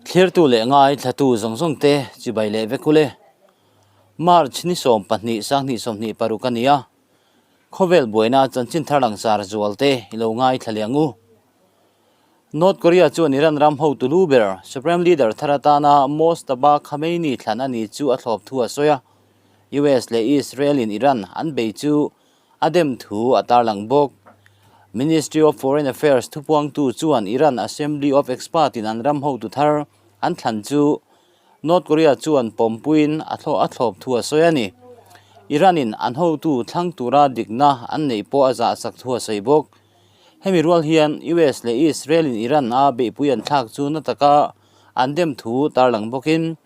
Thlirtu leh ngaithlatu zawng zawng te chibai leh vek ule. March ni 12 2026 a ni a, khawvel buaina chanchin thar langsar zual te i lo ngaithla leh ang u. North Korea chuan Iran ram hotu lu ber Supreme Leader thar atana Mojtaba Khamenei thlan a ni chu a thlawp thu a sawi a, US leh Israel in Iran an bei chu a dem thu a tarlang bawk. Ministry of Foreign Affairs thupuangtu chuan Iran Assembly of Expert in an ram hotu thar an thlan chu North Korea chuan pawmpuiin a thlawh a thlawp thu a sawi a ni. Iran in an hotu thlang tura dikna an neih pawh a zahsak thu a sawi bawk. Hemi rual hian US leh Israel in Iran a beihpui an thlak chu na taka an dem thu tarlang bawkin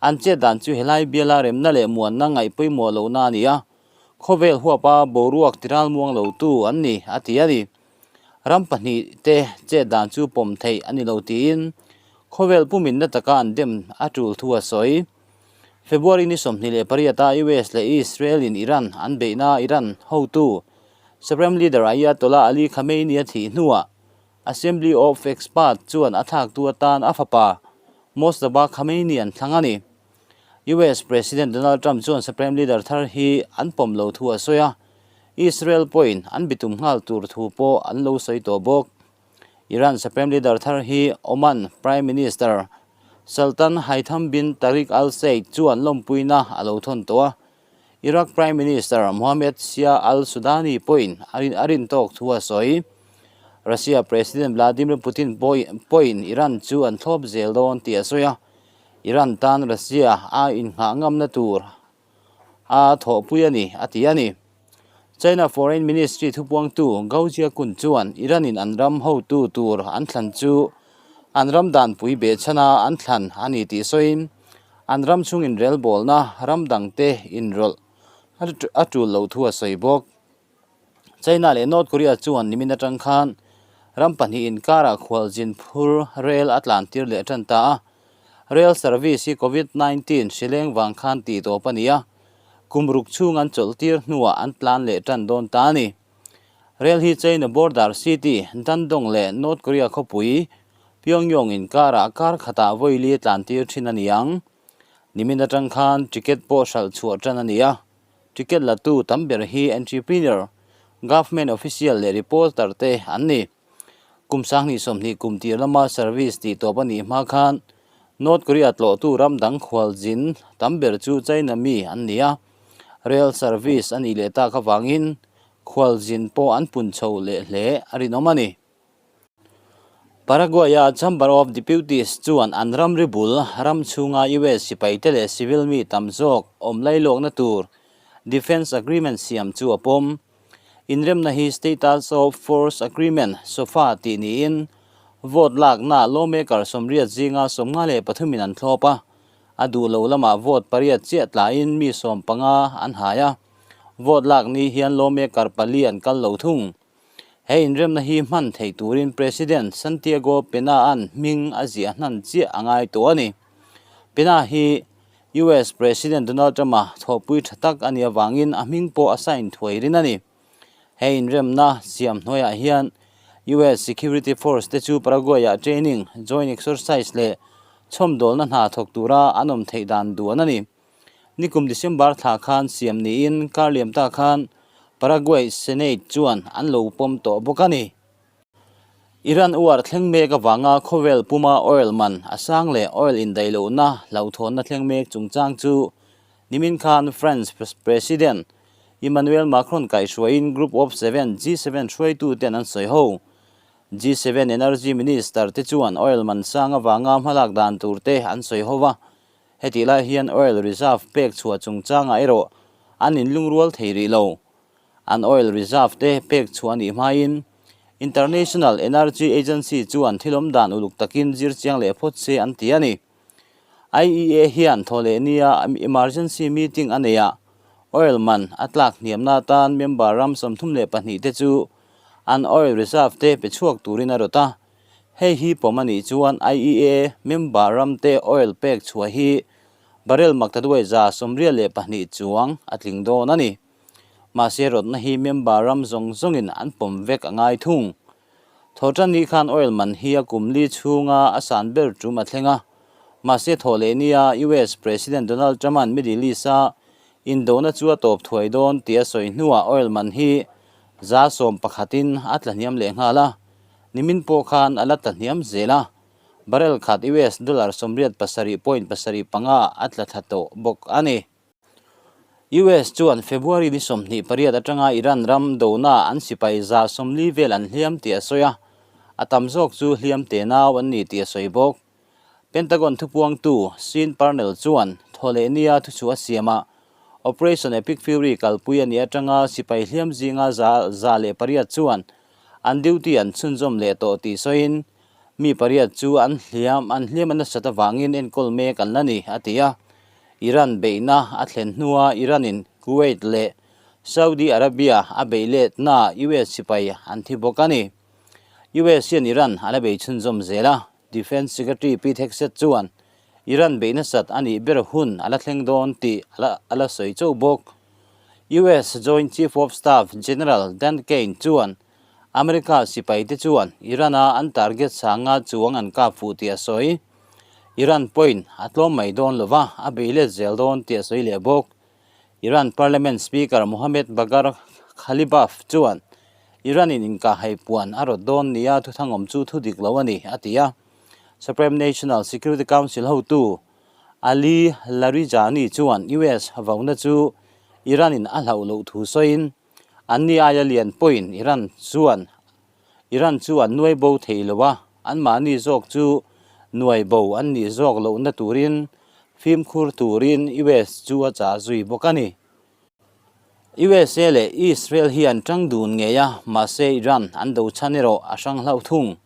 an chet dan chu helai biala remna leh muanna ngaih pawimawh lohna a ni a, khawvel huapa boruak tiral muang lo tu an ni a ti a ni. Ram pahnih te chet dan chu pawm theih a ni lo tiin khawvel pumin na taka an dem a tul thu a sawi. February ni 28 a US leh Israel in Iran an beihna Iran hotu Supreme Leader Ayatollah Ali Khamenei a thih hnuah Assembly of Experts chuan a thlaktu atan a fapa Mojtaba Khamenei an thlang a ni. US President Donald Trump chuan Supreme Leader thar hi an pawm lo thu a sawi a, Israel pawhin an bitum nghal tur thu pawh an lo sawi tawh bawk. Iran Supreme Leader thar hi Oman Prime Minister Sultan Haitham bin Tariq Al Said chuan lawmpuina a lo thawn tawh a, Iraq Prime Minister Mohammed Shia Al Sudani pawhin a rin tawk thu a sawi. Russia President Vladimir Putin pawhin Iran chu an thlawp zel dawn tih a sawi a, Iran tan Russia a inghah ngamna tur a thawhpui a ni, a ti a ni. China Foreign Ministry thupuangtu Gao Jiakun chuan Iran-in an ram hotu tur an thlan chu an ram danpui behchhana an thlan a ni tih sawiin an ram chhung inrelbawlna ram dangte inrawlh a tul loh thu a sawi bawk. China leh North Korea chuan nimin atang khan ram pahnih inkarah khualzin phur rel a tlan tir leh tan ta a. Rail service hi Covid 19 hrileng vang khan tih tawp a ni a, kum ruk chhung an chawlh tir hnuah an tlan leh tan dawn ta a ni. Rail hi China border city Dandong leh North Korea khawpui Pyongyang inkarah kar khatah vawi li tlan tir thin a ni ang. Nimin atang khan ticket pawh hralh chhuah tan a ni a. Ticket latu tam ber hi entrepreneur, government official leh reporter te an ni. Kum 2020 kum tir lama service tih tawp a nih hma khan North Korea tlawhtu ram dang khualzin tam ber chu China mi an ni a, rail service a nih leh tak avangin khualzin pawh an pun chho leh hle a rinawm a ni. Paraguay-a Chamber of Deputies chuan an ramri bul ram chhunga US sipaite leh civil mi tam zawk awm lailawkna tur Defence Agreement siam chu a pawm. Inremna hi Status of Force Agreement, SOFA, tih niin vote lakna lawmaker 80 zinga 53 in an thlawp a, a duh lo lamah vote pariat chiah tlaiin mi 15 an hai a, vote lak ni hian lawmaker pali an kal lo thung. He inremna hi hman theih turin President Santiago Pena-a'n hming a ziah hnan chiah a ngai tawh a ni. Pena hi US President Donald Trump-a thawhpui tha tak a nih avangin a hming pawh a sign thuai rin a ni. He inremna siam hnuaiah hian US Security Force te chu Paraguay-ah training, joint exercise leh chhawmdawlna hna thawk tura an awm theih dan duan a ni. Nikum December thla khan siam niin kar liam ta khan Paraguay Senate chuan an lo pawm tawh bawk a ni. Iran war thleng mek avanga khawvel puma oil man a sang leh oil indaih lohna hlauhthawnna thleng mek chungchang chu nimin khan France President Emmanuel Macron kaihhruaiin Group of Seven, G7, hruaituten an sawi ho. G7 Energy Minister te chuan oil man sang avanga hmalak dan tur te an sawi ho va, Hetih lai hian oil reserve pek chhuah chungchangah erawh an inlungrual thei rih lo. An oil reserve te pek chhuah a nih hmain International Energy Agency chuan thil awm dan uluk takin zir chiang leh phawt se an ti a ni. IEA hian thawhleh nia emergency meeting a nei a, oil man a tlak hniamna atan member ram 32 te chu an oil reserve te pe chhuak turin a rawt a. Hei hi pawm a nih chuan IEA member ramte oil pek chhuah hi barrel maktaduai 82 chuang a tling dawn a ni. Mahse rawtna hi member ram zawng zawngin an pawm vek a ngai thung. Thawhtan ni khan oil man hi a kum li chhunga a san ber tum a thleng a. Mahse thawh leh nia US President Donald Trump-a'n Middle East-a indona chu a tawp thuai dawn tih a sawi hnuah oil man hi 11%-in a tla hniam leh nghal a, nimin pawh khan a la tla hniam zel a, barrel khat US dollar 87.75 a tla thla tawh bawk a ni. US chuan February ni 28 atanga Iran ram dona an sipai 140 vel an hliam tih a sawi a, a tam zawk chu hliam te nau an ni tih a sawi bawk. Pentagon thupuangtu Sean Parnell chuan thawhlehnia thuchhuah a siam a, Operation Epic Fury kalpui a nih atanga sipai hliam zinga 108 chuan an duty an chhunzawm leh tawh tih sawiin, Mi pariat chu an hliam an hliam a nasat avangin enkawl mek an la ni, a ti a. Iran beihna a thlen hnua Iran-in Kuwait leh Saudi Arabia a beih letna US sipai an thi bawk a ni. US hian Iran a la bei chhunzawm zel a, Defence Secretary Pete Hegseth chuan Iran beih nasat a nih ber hun a la thleng dawn tih a la sawi chauh bawk. US Joint Chief of Staff General Dan Caine chuan America sipaite chuan Iran-a an target sanga chuang an kap fuh tih a sawi. Iran pawhin a tlawm mai dawn lo va, a bei let zel dawn tih a sawi leh bawk. Iran Parliament Speaker Mohammad Bagher Ghalibaf chuan Iran-in inkahhai puan a rawt dawn nia thuthangawm chu thu dik lo a ni, a ti a. Supreme National Security Council hotu Ali Larijani chuan US vauna chu Iran-in a hlauh loh thu sawiin, Anni aia lian pawhin Iran chuan Iran chu an nuai bo thei lo a, anmahni zawk chu nuai bo an nih zawk lohna turin fimkhur turin US chu a chah zui bawk a ni. USA leh Israel hi an tang dun ngei a, mahse Iran an do chhan erawh a hrang hlauh thung.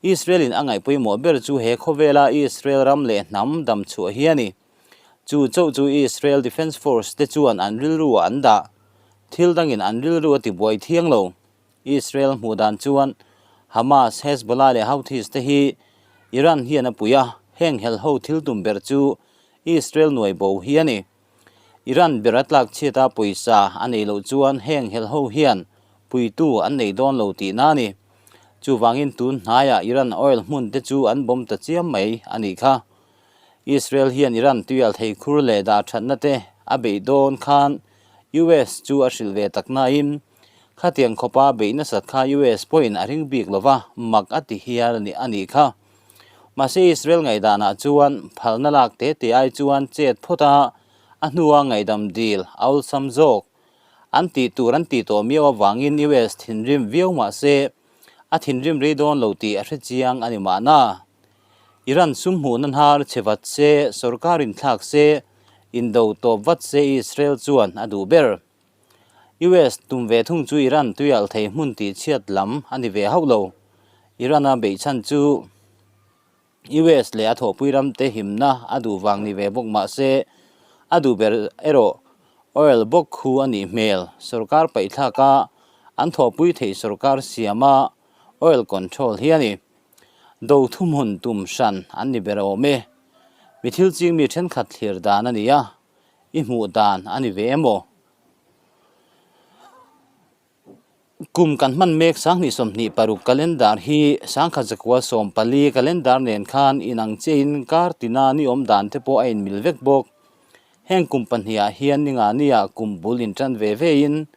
Israel-in a ngaih pawimawh ber chu he khawvela Israel ram leh hnam dam chhuah hi a ni. Chu chauh chu Israel Defence Force te chuan an rilru ah an dah. Thil dangin an rilru a tibuai thiang lo. Israel hmuh dan chuan Hamas, Hezbollah leh Houthis te hi Iran hian a pui a, heng helho thil tum ber chu Israel nuai bo hi a ni. Iran ber a tlak chhiat a pawisa a nei loh chuan heng helho hian puitu an nei dawn lo tihna a ni. Chuvangin tun hnaiah Iran oil hmun te chu an bawm ta chiam mai a nih kha. Israel hian Iran tuial thei khur leh dah thatna te a beih dawn khan US chu a hrilh ve tak nain khatiang khawpa beih nasat kha US pawhin a ring bik lova mak a ti hial a nih kha. Mahse Israel ngaihdanah chuan phalna lak te te ai chuan chet phawt a, a hnua ngaihdam dil a awlsam zawk. An tih tur an tih tawh miau avangin US thinrim viau mahse a thinrim rei dawn lo tih a hrechiang a ni mahna. Iran sum hmuhna hnar chhe vat se, sorkar inthlak se, indo tawp vat se Israel chuan a duh ber. US tum ve thung chu Iran tuialh thei hmun tih chhiat lam a ni ve hauh lo. Iran a beih chhan chu US leh a thawhpui ramte himna a duh vang ni ve bawk mah se, a duh ber erawh oil bawk khu a nih hmel. Sorkar paihthlak a an thawhpui theih sorkar siama oil control hi a ni. Do thuhmun tum hran an ni ber awm e. Mi thil ching mi thenkhat thlir dan a ni a, i hmuh dan a ni ve em aw? Kum kan hman mek 2026 calendar hi 1914 calendar nen khan inang chiahin kar tina ni awm dan te pawh a inmil vek bawk. Heng kum pahnihah hian ni nga nia kum bul intan ve vein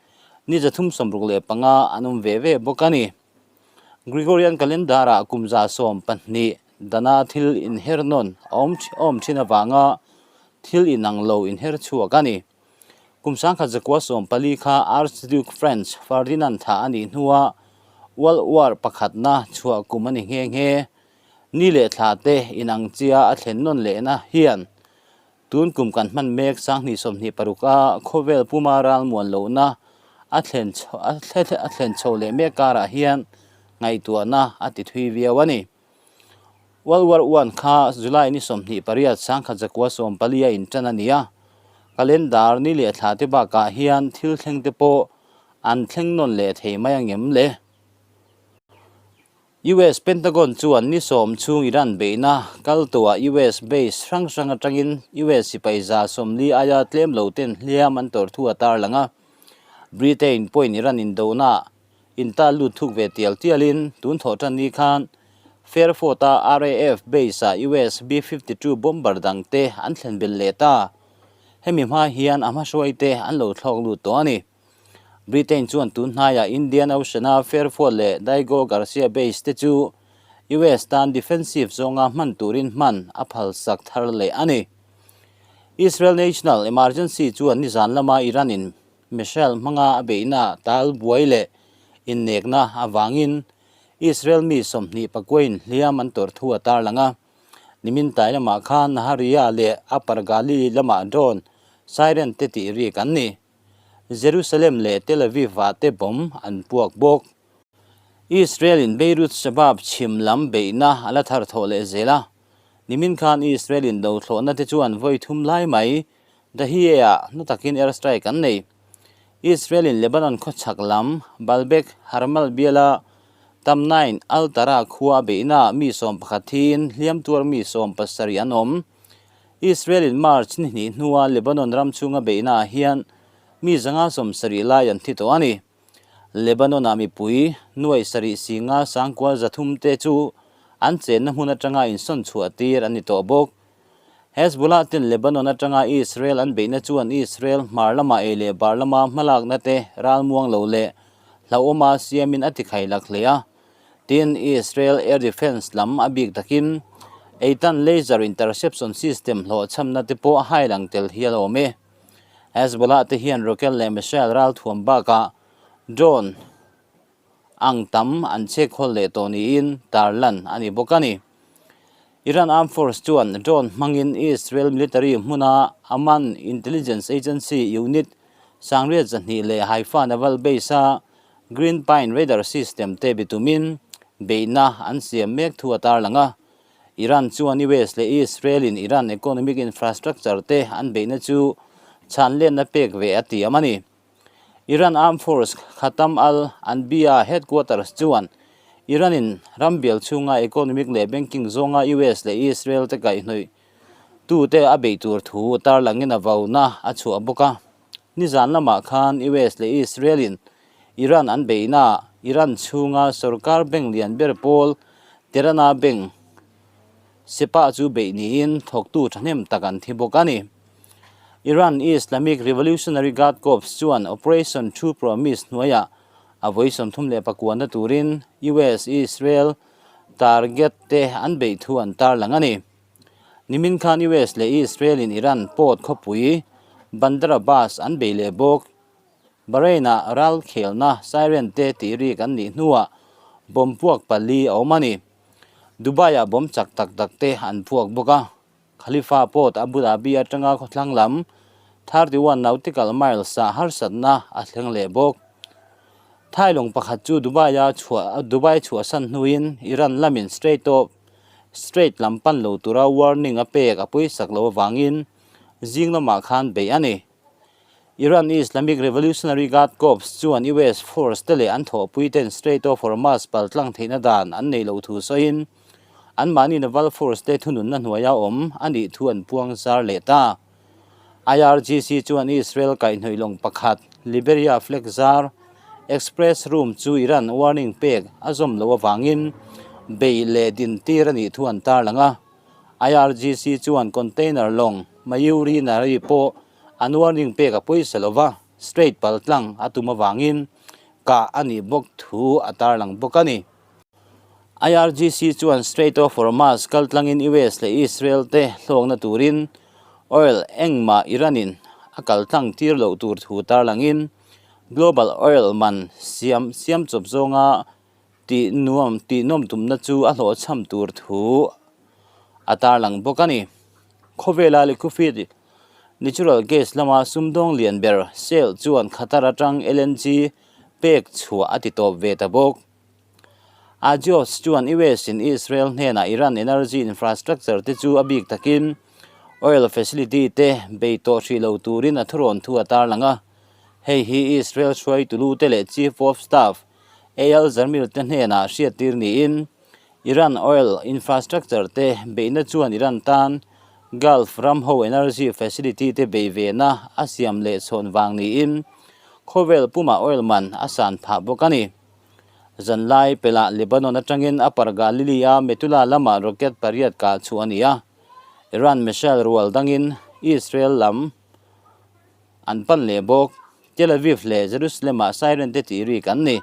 ni 365 an awm ve ve bawk a ni. Gregorian Calendar-ah kum 12 dana thil inher nawn a awm thin avanga thil inang lo inher chhuak a ni. Kum 1914 kha Archduke Franz Ferdinand thah a nih hnua World War pakhatna chhuah kum a ni nghe nghe. Ni leh thla te inang chia a thlen nawn lehna hian Tun kum kan hman mek 2026 a khawvel puma ral muan lohna a thlen a thlen chho leh mek karah hian ngaihtuahna a ti thui viau a ni. World War I kha July ni 28 1914 a intan a ni a, calendar ni leh thla te bakah hian thil thleng te pawh an thleng nawn leh thei mai angem le? US Pentagon chuan ni sawm chhung Iran beihna kal tawhah US base hrang hrang atangin US sipai 140 aia tlem lo ten hliam an tawrh thu a tarlang a. Britain pawhin Iran indona intal lut thuk ve tial tialin tun thawh tan ni khan Fairford-a RAF base-ah US B-52 bomber dangte an thlen belh leh ta. Hemi hma hian a hmahruaite an lo thlawk lut tawh a ni. Britain chuan tun hnaiah Indian Ocean-a Fairford leh Diego Garcia base te chu US tan defensive zawnga hman turin hman a phalsak thar leh a ni. Israel National Emergency chuan nizan lama Iran-in missile hmanga a beihna tal buai leh innekna avangin Israel mi 28 in hliam an tawrh thu a tarlang a. Nimin tai lamah khan Nahariya leh Upper Galilee lamah drone siren te tih rik an ni. Jerusalem leh Tel Aviv ah te bomb an puak bawk. Israel in Beirut Shabab chhim lam beihna a la thar thawh leh zel a. Nimin khan Israel in do thlawhna te chuan vawi thum lai mai Dahieh ah na takin air strike an nei. Israel in Lebanon khawchhak lam Baalbek Harmal biala Tamnain Al-Tara khua a beihna mi 11 thiin hliam tuar mi 70 an awm. Israel in March ni hnih hnua Lebanon ram chhunga beihnaah hian mi 170 lai an thi tawh a ni. Lebanon-ah mipui nuai sarih singa sangkual 300 te chu an chenna hmun atanga insawn chhuah tir an ni tawh bawk. Hezbollah ten Lebanon atanga Israel an beihna chuan Israel hmar lama ei leh bar lama hmalakna te ralmuang lo leh hlauhawma siamin a tikhai lak hle a. Tin, Israel air defence lam a bik takin Eitan laser interception system hlawhchhamna te pawh a hailang tel hial awm e. Hezbollah te hian rocket leh missile ralthuam bakah drone ang tam an chek hawl leh tawh niin tarlan a ni bawk a ni. Iran Armed Force chuan drone hmangin Israel military hmuna Aman Intelligence Agency unit 1200 leh Haifa Naval Base-a Green Pine radar system te bitumin beihna an siam mek thu a tarlang a. Iran chuan US leh Israel-in Iran economic infrastructure te an beihna chu chhanlenna pek ve a tiam a ni. Iran Armed Force Khatam al Anbiya headquarters chuan Iran-in ram bial chhunga economic leh banking zawnga US leh Israel te kaihhnawih tute a beih tur thu tarlangin a vauna a chhuah bawk a. Nizan lamah khan US leh Israel-in Iran an beihna Iran chhunga sorkar bank lian ber pawl Tehran-a bank Sepah chu beih niin thawktu thahnem tak an thi bawk a ni. Iran Islamic Revolutionary Guard Corps chuan Operation True Promise hnuaiah a vawi 39 na turin US, Israel target te an beih thu an tarlang a ni. Nimin khan US leh Israel in Iran port khawpui Bandar Abbas an bei leh bawk. Bahrain-ah ral khelna siren te tih rik an nih hnuah bomb puak pali a awm a ni. Dubai-ah bomb chak tak tak te an puak bawk a. Khalifa Port Abu Dhabi atanga khawthlang lam 31 nautical miles-ah harsatna a thleng leh bawk. Thai lawng pakhat chu Dubai-a chhuah Dubai chhuahsan hnuin Iran lamin Strait of Strait lam pan lo tura warning a pek a pawisak loh avangin zing lamah khan beih a ni. Iran Islamic Revolutionary Guard Corps chuan US force te leh an thawhpui ten Strait of Hormuz paltlang theihna dan an neih loh thu sawiin anmahni naval force te thununna hnuaia awm a nih thu an puang zar leh ta. IRGC chuan Israel kaihhnawih lawng pakhat Liberia flag zar Express Room chu Iran warning pek a zawm loh avangin beih leh din tir a nih thu an tarlang a. IRGC chuan container lawng Mayuri Nari pawh an warning pek a pawisa lo va, Strait paltlang a tum avangin kah a nih bawk thu a tarlang bawk a ni. IRGC chuan Strait of Hormuz kaltlangin US leh Israel te hlawkna turin oil engmah Iran-in a kaltlang tir loh tur thu tarlangin global oil man siam siam chawp zawnga Tih nuam tih nawm tumna chu a hlawhchham tur thu a tarlang bawk a ni. Khawvela liquefied natural gas lama sumdawng lian ber Shell chuan Qatar atang LNG pek chhuah a ti tawp ve ta bawk. Agios chuan US in Israel hnenah Iran energy infrastructure te chu a bik takin oil facility te bei tawh hrih lo turin a thurawn thu a tarlang a. Hei hi Israel hruaitu lu te leh Chief of Staff Eyal Zamir te hnenah hriattir niin Iran oil infrastructure te beihna chuan Iran tan Gulf ram ho energy facility te bei vena a siam leh chhawn vang niin khawvel pumah oil man a san phah bawk a ni. Zanlai pelah Lebanon atangin Upper Galilee-a Metula lamah rocket pariat kah chhuah a ni a. Iran missile rual dangin Israel lam an pan leh bawk. Tel Aviv leh Jerusalem-ah siren te tih rik an ni.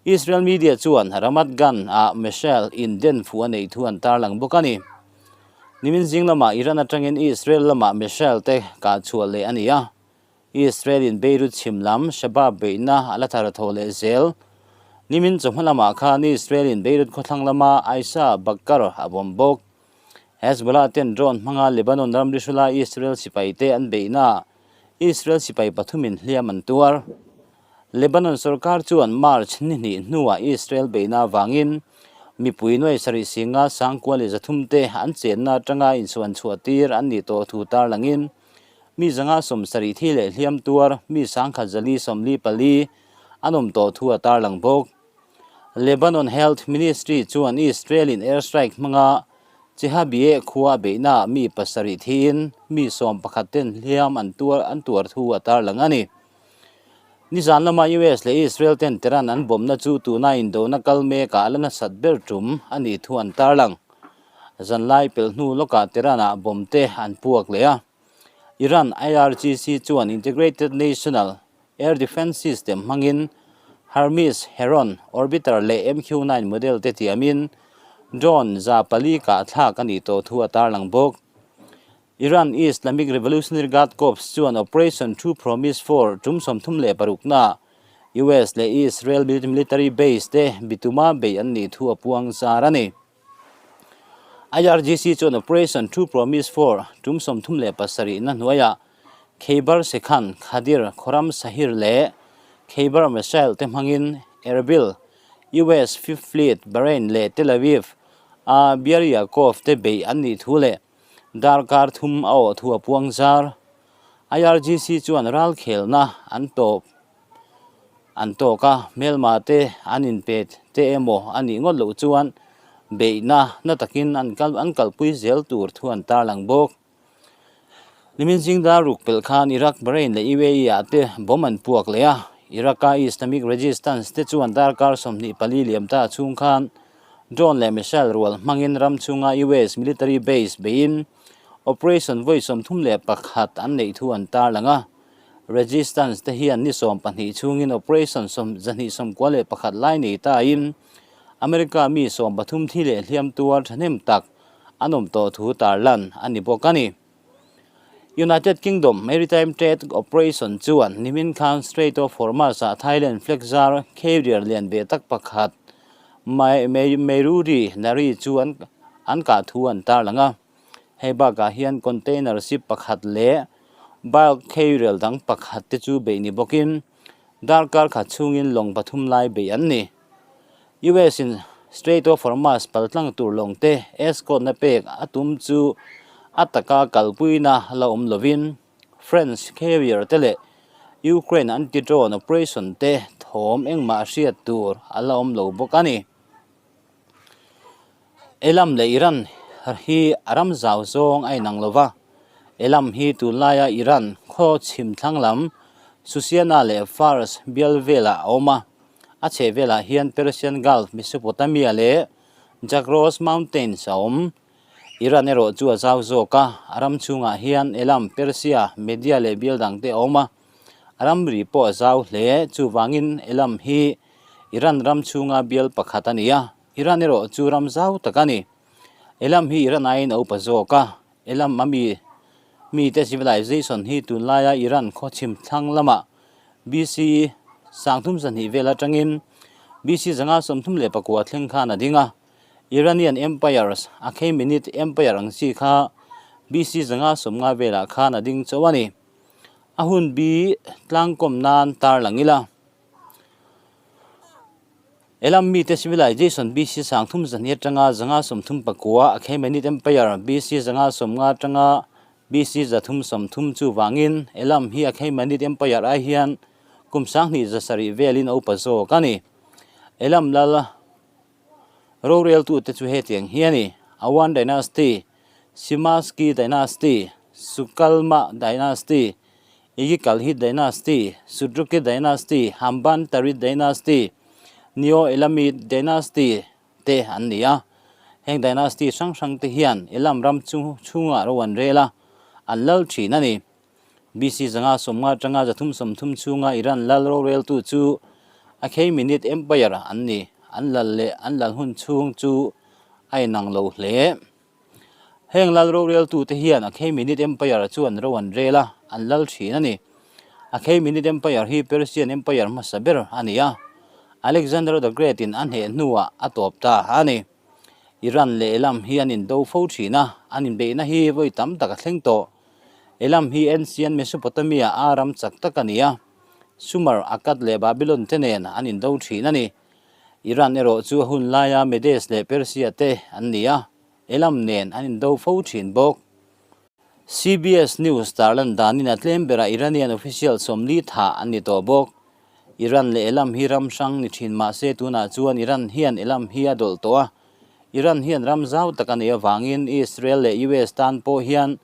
Israel media chuan Ramat Gan-ah missile in den fuh a neih thu an tarlang bawk a ni. Nimin zing lamah Iran atangin Israel lamah missile te kah chhuah leh a ni a. Israel-in Beirut chhim lam Shabab beihna a la thar tho leh zel. Nimin chawhma lamah khan Israel-in Beirut khawthlang lama Aisha Bakkar a vawm bawk. Hezbollah ten drone hmanga Lebanon ramri hrula Israel sipaite an beihnaah Israel sipai pathumin hliam an tuar. Lebanon sorkar chuan March ni hnih hnuah Israel beihna avangin mipui nuai sarih singa sangkua leh zathumte an chenna atanga insuan chhuah tir an nih tawh thu tarlangin Mi zanga 70 thi leh hliam tuar mi sangkhat zali 44 an awm tawh thu a tarlang bawk. Lebanon Health Ministry chuan Israel-in airstrike hmanga Chehabieh khua a beihnaah mi pasarih thiin mi 11 ten hliam an tuar an tuar thu a tarlang a ni. Nizan lama US leh Israel ten Tehran an bawmna chu tuna indona kal mekah a la nasat ber tum a nih thu an tarlang. Zanlai pelh hnu lawkah Tehran-ah bomb te an puak leh a. Iran IRGC chuan Integrated National Air Defence System hmangin Hermes, Heron, Orbiter leh MQ-9 model te tiamin drone 400 kah thlak a nih tawh thu a tarlang bawk. Iran Islamic Revolutionary Guard Corps chuan Operation True Promise 4 tum 36 naah US leh Israel military base te bituma beih an nih thu a puang zar a ni. IRGC chuan Operation True Promise 4 tum 37 na hnuaiah Kheibar Sekhan, Khadir, Khorram Sahir leh Kheibar Missile te hmangin Erbil, US Fifth Fleet, Bahrain leh Tel Aviv a Beer Yaakov te beih an nih thu leh darkar thum a awh thu a puang zar. IRGC chuan ralkhelna an tawp an tawk a, hmelma te an inpet te emaw a nih ngawt loh chuan beihna na takin an kal an kalpui zel tur thu an tarlang bawk. Nimin zing dar ruk pelh khan Iraq, Bahrain leh UAE ah te bomb an puak leh a, Iraq-a Islamic Resistance te chuan darkar 24 liam ta chhung khan drone leh missile rual hmangin ram chhunga US military base beiin operation vawi 31 an neih thu an tarlang a. Resistance te hian ni 12 chhungin operation 291 lai nei tain America mi 13 thi leh hliam tuar thahnem tak an awm tawh thu tarlan a ni bawk a ni. United Kingdom Maritime Trade Operation chuan nimin khan Strait of Hormuz-ah Thailand flag zar carrier lian ve tak pakhat Mayuri Nari chu an kah thu an tarlang a. Hei bakah hian container ship pakhat leh bulk carrier dang pakhat te chu beih ni bawkin darkar khat chhungin lawng pathum lai beih an ni. US in Strait of Hormuz paltlang tur lawng te escort na pek a tum chu a taka kalpuina la awm lovin French carrier te leh Ukraine anti-drone operation te thawm engmah hriat tur a la awm lo bawk a ni. Elam leh Iran hi a ram zau zawng a inang lo va, Elam hi tunlaia Iran khaw chhim thlang lam Susiana leh Fars bial velah a awm a, a chheh velah hian Persian Gulf, Mesopotamia leh Zagros Mountains a awm. Iran erawh chu a zau zawk a, a ram chhungah hian Elam, Persia, Media leh bial dangte a awm a, a ramri pawh a zau hle. Chuvangin Elam hi Iran ram chhunga bial pakhat a ni a, Iran erawh chu ram zau tak a ni. Elam hi Iran aiin a upa zawk a, Elam a mi mite civilization hi tunlaia Iran khaw chhim thlang lamah BC 32 vel atangin BC 539 thleng khan a ding a. Iranian Empires, Achaemenid Empire ang chi kha BC 550 velah khan a ding chauh a ni. A hun bi tlangkawm nan tarlang ila. Elam mite civilization BC 32 atanga 539, Achaemenid Empire BC 550 atanga BC 330 chuvangin Elam hi Achaemenid Empire ai hian kum 2700 velin a upa zawk a ni. Elam lal roreltute chu hetiang hi a ni, Awan Dynasty, Simaski Dynasty, Sukalma Dynasty, Igikalhit Dynasty, Sudruki Dynasty, Hamban Tarid Dynasty, Neo-Elamite Dynasty te an ni a. Heng dynasty hrang hrang te hian Elam ram chu chhungah ro an rel a, an lal thin a ni. BC 500 sawmnga atanga 330 chhunga Iran lal roreltu chu Achaemenid Empire an ni. An lal leh an lal hun chhung chu a inang lo hle. Heng lal roreltute hian Achaemenid Empire chuan ro an rel a, an lal thin a ni. Achaemenid Empire hi Persian Empire hmasa ber a ni a, Alexander the Great in a hneh hnuah a tawp ta a ni. Iran leh Elam hi an indo fo thin a, an inbeihna hi vawi tam tak a thleng tawh. Elam hi ancient Mesopotamia a ram chak tak a ni a, Sumer, Akkad leh Babylon te nen an indo thin a ni. Iran erawh chu a hun laia Medes leh Persia te an ni a, Elam nen an indo fo thin bawk. CBS News tarlan danin a tlem berah Iranian official 40 thah an ni tawh bawk. Iran leh Elam hi ram hrang ni thin mah se tunah chuan Iran hian Elam hi a dawlh tawh a. Iran hian ram zau tak a neih avangin Israel leh US tan pawh hian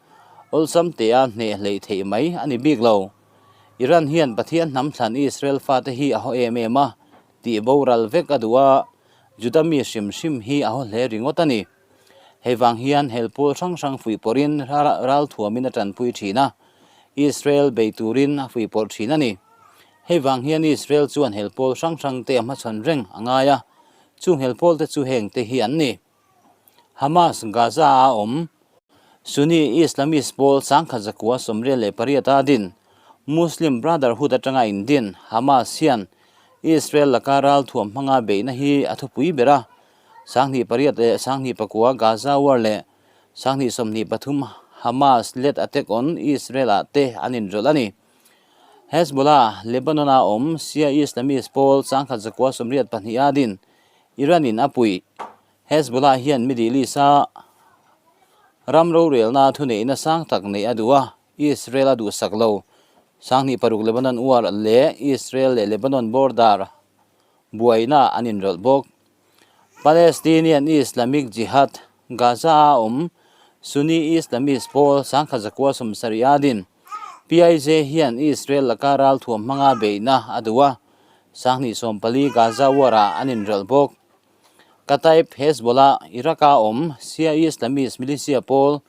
awlsam tea hneh hleih theih mai a ni bik lo. Iran hian Pathian hnam thlan Israel fate hi a haw em em a, tih boral vek a duh a, Juda mi hrim hrim hi a haw hle ringawt a ni. Hei vang hian hel pawl hrang hrang fuihpawrhin ralthuamin a tanpui thin a, Israel bei turin a fuihpawrh thin a ni. Hei vang hian Israel chuan hel pawl hrang hrang te a hmachhawn reng a ngai a, chung hel pawl te chu heng te hi an ni. Hamas, Gaza a awm. Sunni Islamist pawl 1998 a din Muslim Brotherhood atanga indin Hamas hian Israel laka ralthuam hmanga beihna hi a thupui ber a, 28 leh 29 Gaza War leh 2023 Hamas led attack on Israel ah te an inrawlh a ni. Hezbollah, Lebanon a awm Shia Islamist pawl 1982 a din Iran in a puih. Hezbollah hian Middle East-a ram rorelna thuneihna sang tak neih a duh a, Israel a duhsak lo. 2006 Lebanon War leh Israel leh Lebanon border buaina an inrawlh bawk. Palestinian Islamic Jihad, Gaza-a awm Sunni Islamist pawl 1970 a din. PIJ hian Israel laka ralthuam hmanga beihna a duh a, 2014 Gaza War-ah an inrawlh bawk. Kataib Hezbollah, Iraq-a awm Shia Islamist militia pawl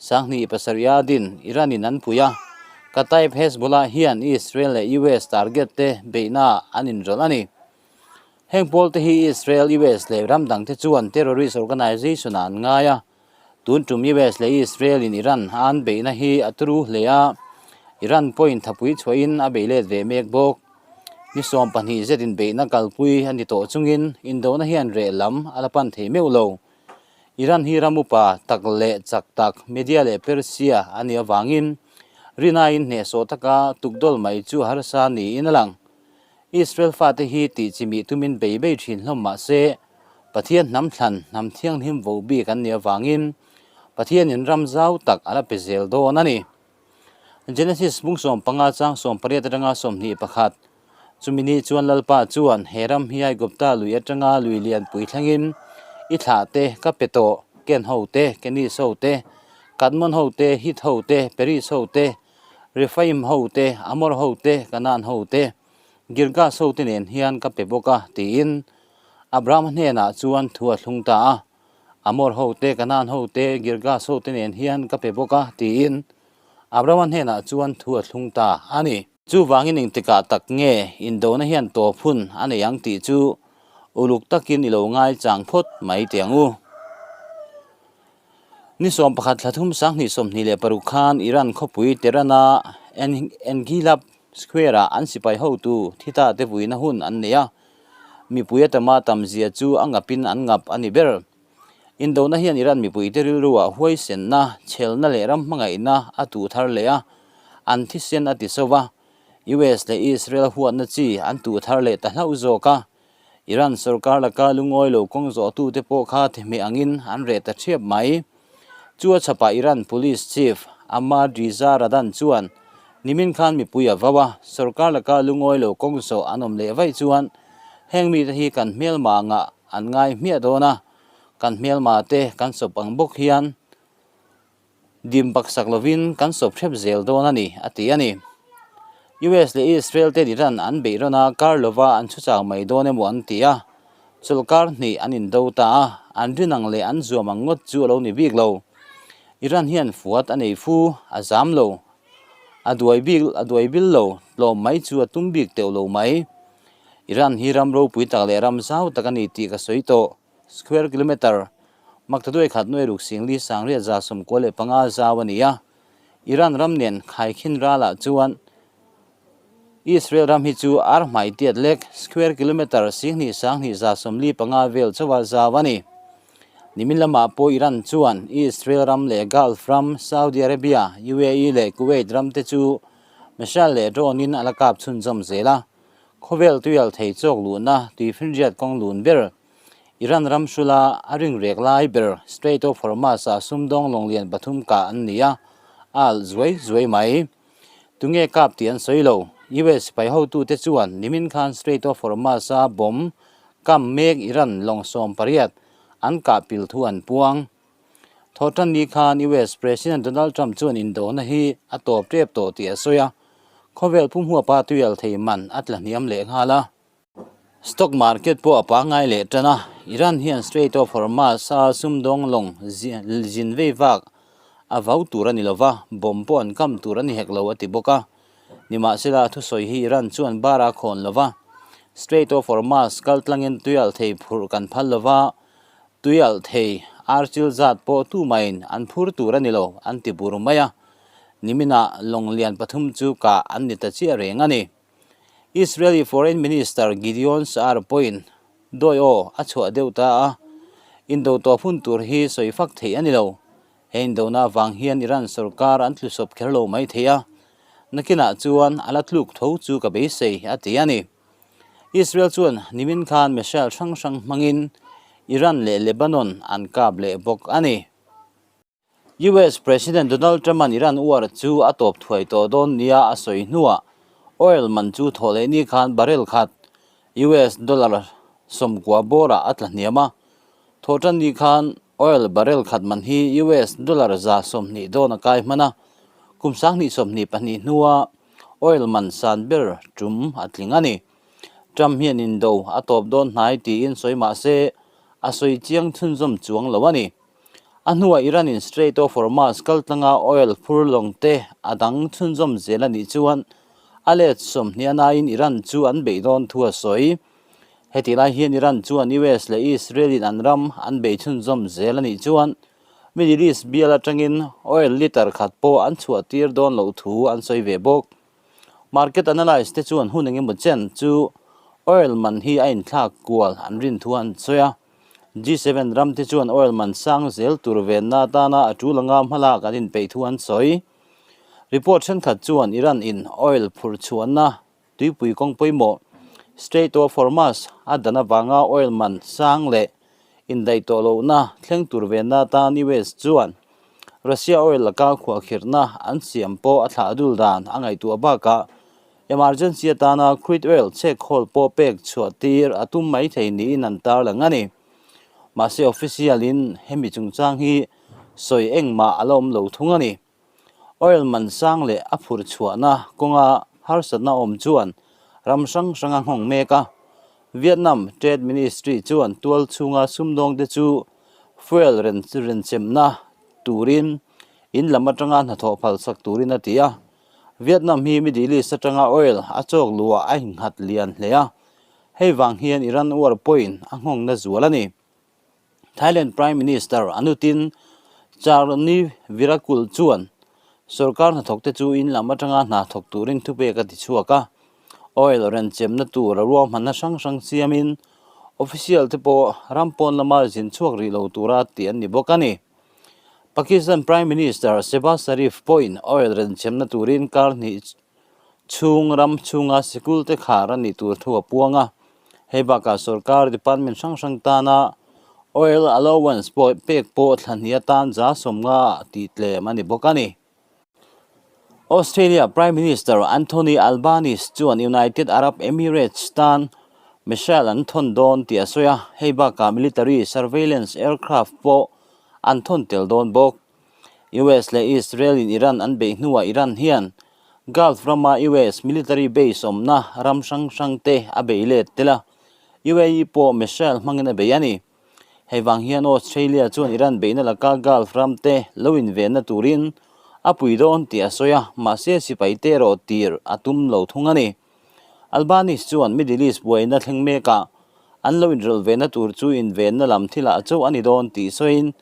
27 a din Iran-in an pui a, Kataib Hezbollah hian Israel leh US target te beihna an inrawlh a ni. Heng pawl te hi Israel, US leh ram dangte chuan terrorist organization-ah an ngai a, Tun tum US leh Israel in Iran an beihna hi a turu hle a, Iran pawhin thapui chhuahin a bei let ve mek bawk. Ni 12 zet inbeihna kalpui a ni tawh chungin indona hian reh lam a la pan thei meuh lo. Iran hi ram upa tak leh chak tak Media leh Persia a nih avangin rinaiin hnehsawh taka tukdawl mai chu harsa niin a lang. Israel fate hi tih chimih tumin bei bei thin hlawm mah se, Pathian hnam thlan, hnam thianghlim vo bik an nih avangin Pathianin ram zau tak a la pe zel dawn a ni. Genesis bung 15 chang 18 atanga 21, Chumi ni chuan Lalpa chuan he ram hi Aigupta lui atanga lui lianpui thlengin i thlah te ka pe tawh, Ken ho te, Kenis ho te, Kadmon ho te, Hit ho te, Peris ho te, Rephaim ho te, Amor ho te, Kanaan ho te, Girgas ho te nen hian ka pe bawk a, tiin Abrahama hnenah chuan thu a thlung ta a. Amor ho te, Kanaan ho te, Girgas ho te nen hian ka pe bawk a, tiin Abrahama hnenah chuan thu a thlung ta a ni. Chuvangin engtikah tak nge indona hian tawp hun a nei ang tih chu uluk takin i lo ngaichang phawt mai teh ang u. Ni 11 thla thum 2026 khan Iran khawpui Tehran-a Engilab Square-ah an sipai hotu thi ta te vuina hun an nei a, mipui atama tam zia chu a ngapin an ngap a ni ber. Indona hian Iran mipuite rilruah huaisenna, chhelna leh ram hmangaihna a tuh thar leh a, an thisen a ti so va, US leh Israel huatna chi an tuh thar leh ta hlauh zawk a. Iran sorkar laka lungawi lo kawng zawhtute pawh kha thehmeh angin an reh ta ṭhiap mai. Chu a chhapah Iran Police Chief Ahmad Riza Radan chuan nimin khan mipui a vau a, sorkar laka lungawi lo kawng zawh an awm leh vaih chuan heng mite hi kan hmelma ngah an ngai hmiah dawn a, kan hmelma te kan sawp ang bawk hian Dim baksak lovin kan sawp hrep zel dawn a ni, a ti a ni. US leh Israel ten Iran an beih rawn a, kar lova an chhuchang mai dawn emaw an ti a. Chawlhkar hnih an indo ta a, an rin ang leh an zuam ang ngawt chu a lo ni bik lo. Iran hian fuat a nei fu, a zam lo. A duai bik, a duai bil lo, tlawm mai chu a tum bik teuh lo mai. Iran hi ram ropui tak leh ram zau tak a ni tih ka sawi tawh. Square kilometre maktaduai khat nuai ruk singli sangriat 95 zau a ni a. Iran ram nen khaikhin ralah chuan Israel ram hi chu ar hmai tiat lek square kilometre 10,000 2,175 vel chauha zau a ni. Nimin lamah pawh Iran chuan Israel ram leh Gulf ram, Saudi Arabia, UAE leh Kuwait ram te chu missile leh drone in a la kap chhunzawm zel a. Khawvel tuial thei chawk luhna tuifinriat kawng lun ber Iran ram hrula a ringrek lai ber Strait of Hormuz ah sumdawng lawnglian pathum kah an ni a, a alh zuai zuai mai. Tunge kap tih an sawi lo. US sipai hotute chuan nimin khan Strait of Hormuz-a bomb kam mek Iran lawng 18 an kah pil thu an puang. Thawhtan ni khan US President Donald Trump chuan indona hi a tawp tep tawh tih a sawi a, khawvel pumhuapa tuial thei man a tla hniam leh nghal a. Stock market pawh a pangngai leh tan a, Iran hian Strait of Hormuz-a sumdawng lawng zin vei vak a vau tur a ni lo va, bomb pawh an kam tur a ni hek lo a ti bawk a. Nimahsela, thusawi hi Iran chuan bar a khawn lo va, Strait of Hormuz kal tlangin tuialh thei phurh kan phal lo va, tuialh thei archil zat pawh tumahin an phur tur a ni lo an ti bur mai a. Niminah lawng lian pathum chu kah an ni ta chiah reng a ni. Israeli Foreign Minister Gideon Sa'ar pawhin dawi aw a chhuah deuh ta a, indo tawp hun tur hi sawi fak theih a ni lo. He indona avang hian Iran sorkar an tlusawp kher lo mai thei a, nakinah chuan a la tluk tho chu ka beisei, a ti a ni. Israel chuan nimin khan missile hrang hrang hmangin Iran leh Lebanon an kap leh bawk a ni. US President Donald Trump-a'n Iran uar chu a tawp thuai tawh dawn nia a sawi hnuah oil man chu thawh leh ni khan barrel khat US dollar 90 bawrah a tla hniam a. Thawhtan ni khan oil barrel khat man hi US dollar 120 dawn a kai hman a, kum 2022 hnua oil man san ber tum a tling a ni. Trump hian indo a tawp dawn hnai tiin sawi mah se a sawi chiang chhunzawm chuang lo a ni. A hnuah Iran-in Strait of Hormuz kaltlanga oil phur lawng te a dang chhunzawm zel a nih chuan a let 20 a naiin Iran chu an beih dawn thu a sawi. Hetih lai hian Iran chuan US leh Israel-in an ram an bei chhunzawm zel a nih chuan Middle East bial atangin oil litre khat pawh an chhuah tir dawn loh thu an sawi ve bawk. Market analyst te chuan hun engemaw chen chu oil man hi a inthlak kual an rin thu an sawi a. G7 ram te chuan oil man sang zel tur venna atana a tul anga hmalak an inpeih thu an sawi. Report thenkhat chuan Iran in oil phurh chhuahna tuipui kawng pawimawh Strait of Hormuz a dan avanga oil man sang leh indaih tawh lohna thleng tur venna atan US chuan Russia oil laka khuahkhirhna an siam pawh a thlah dul dan a ngaihtuah bakah Emergency atana crude oil chhek khawl pawh pek chhuah tir a tum mai thei niin an tarlang a ni. Mahse official in hemi chungchang hi sawi engmah a la awm lo thung a ni. Oil man sang leh a phurh chhuahna kawnga harsatna awm chuan ram hrang hrang a nghawng mek a. Vietnam Trade Ministry chuan tual chhunga sumdawngte chu fuel renchemna turin in lam atanga hnathawh phalsak turin a ti a. Vietnam hi Middle East atanga oil a chawk luhah a innghat lian hle a, hei vang hian Iran war pawhin a nghawngna zual a ni. Thailand Prime Minister Anutin Charnvirakul chuan sorkar hnathawkte chu in lam atanga hna thawk turin thupek a ti chhuak a, oil renchemna tur a ruahmanna hrang hrang siamin official te pawh ram pawn lama zin chhuak rih lo tura tih an ni bawk a ni. Pakistan Prime Minister Shehbaz Sharif pawhin oil renchemna turin kar hnih chhung ram chhunga sikul te khar a nih tur thu a puang a. Hei bakah sorkar department hrang hrang tana oil allowance pawh pek pawh thla hnih atan 50 tih tlem a ni bawk a ni. Australia Prime Minister Anthony Albanese chuan United Arab Emirates tan missile an thawn dawn tih a sawi a, hei bakah military surveillance aircraft pawh an thawn tel dawn bawk. US leh Israel in Iran an beih hnuah Iran hian Gulf rama US military base awmna ram hrang hrang te a bei let tel a. UAE pawh missile hmangin a bei a ni. Hei vang hian Australia chuan Iran beihna laka Gulf ramte lo invenna turin a pui dawn tih a sawi a, mahse sipaite erawh tir a tum lo thung a ni. Albanese chuan Middle East buaina thleng mekah an lo inrawlh vehna tur chu invenna lam thilah chauh a ni dawn tih sawiin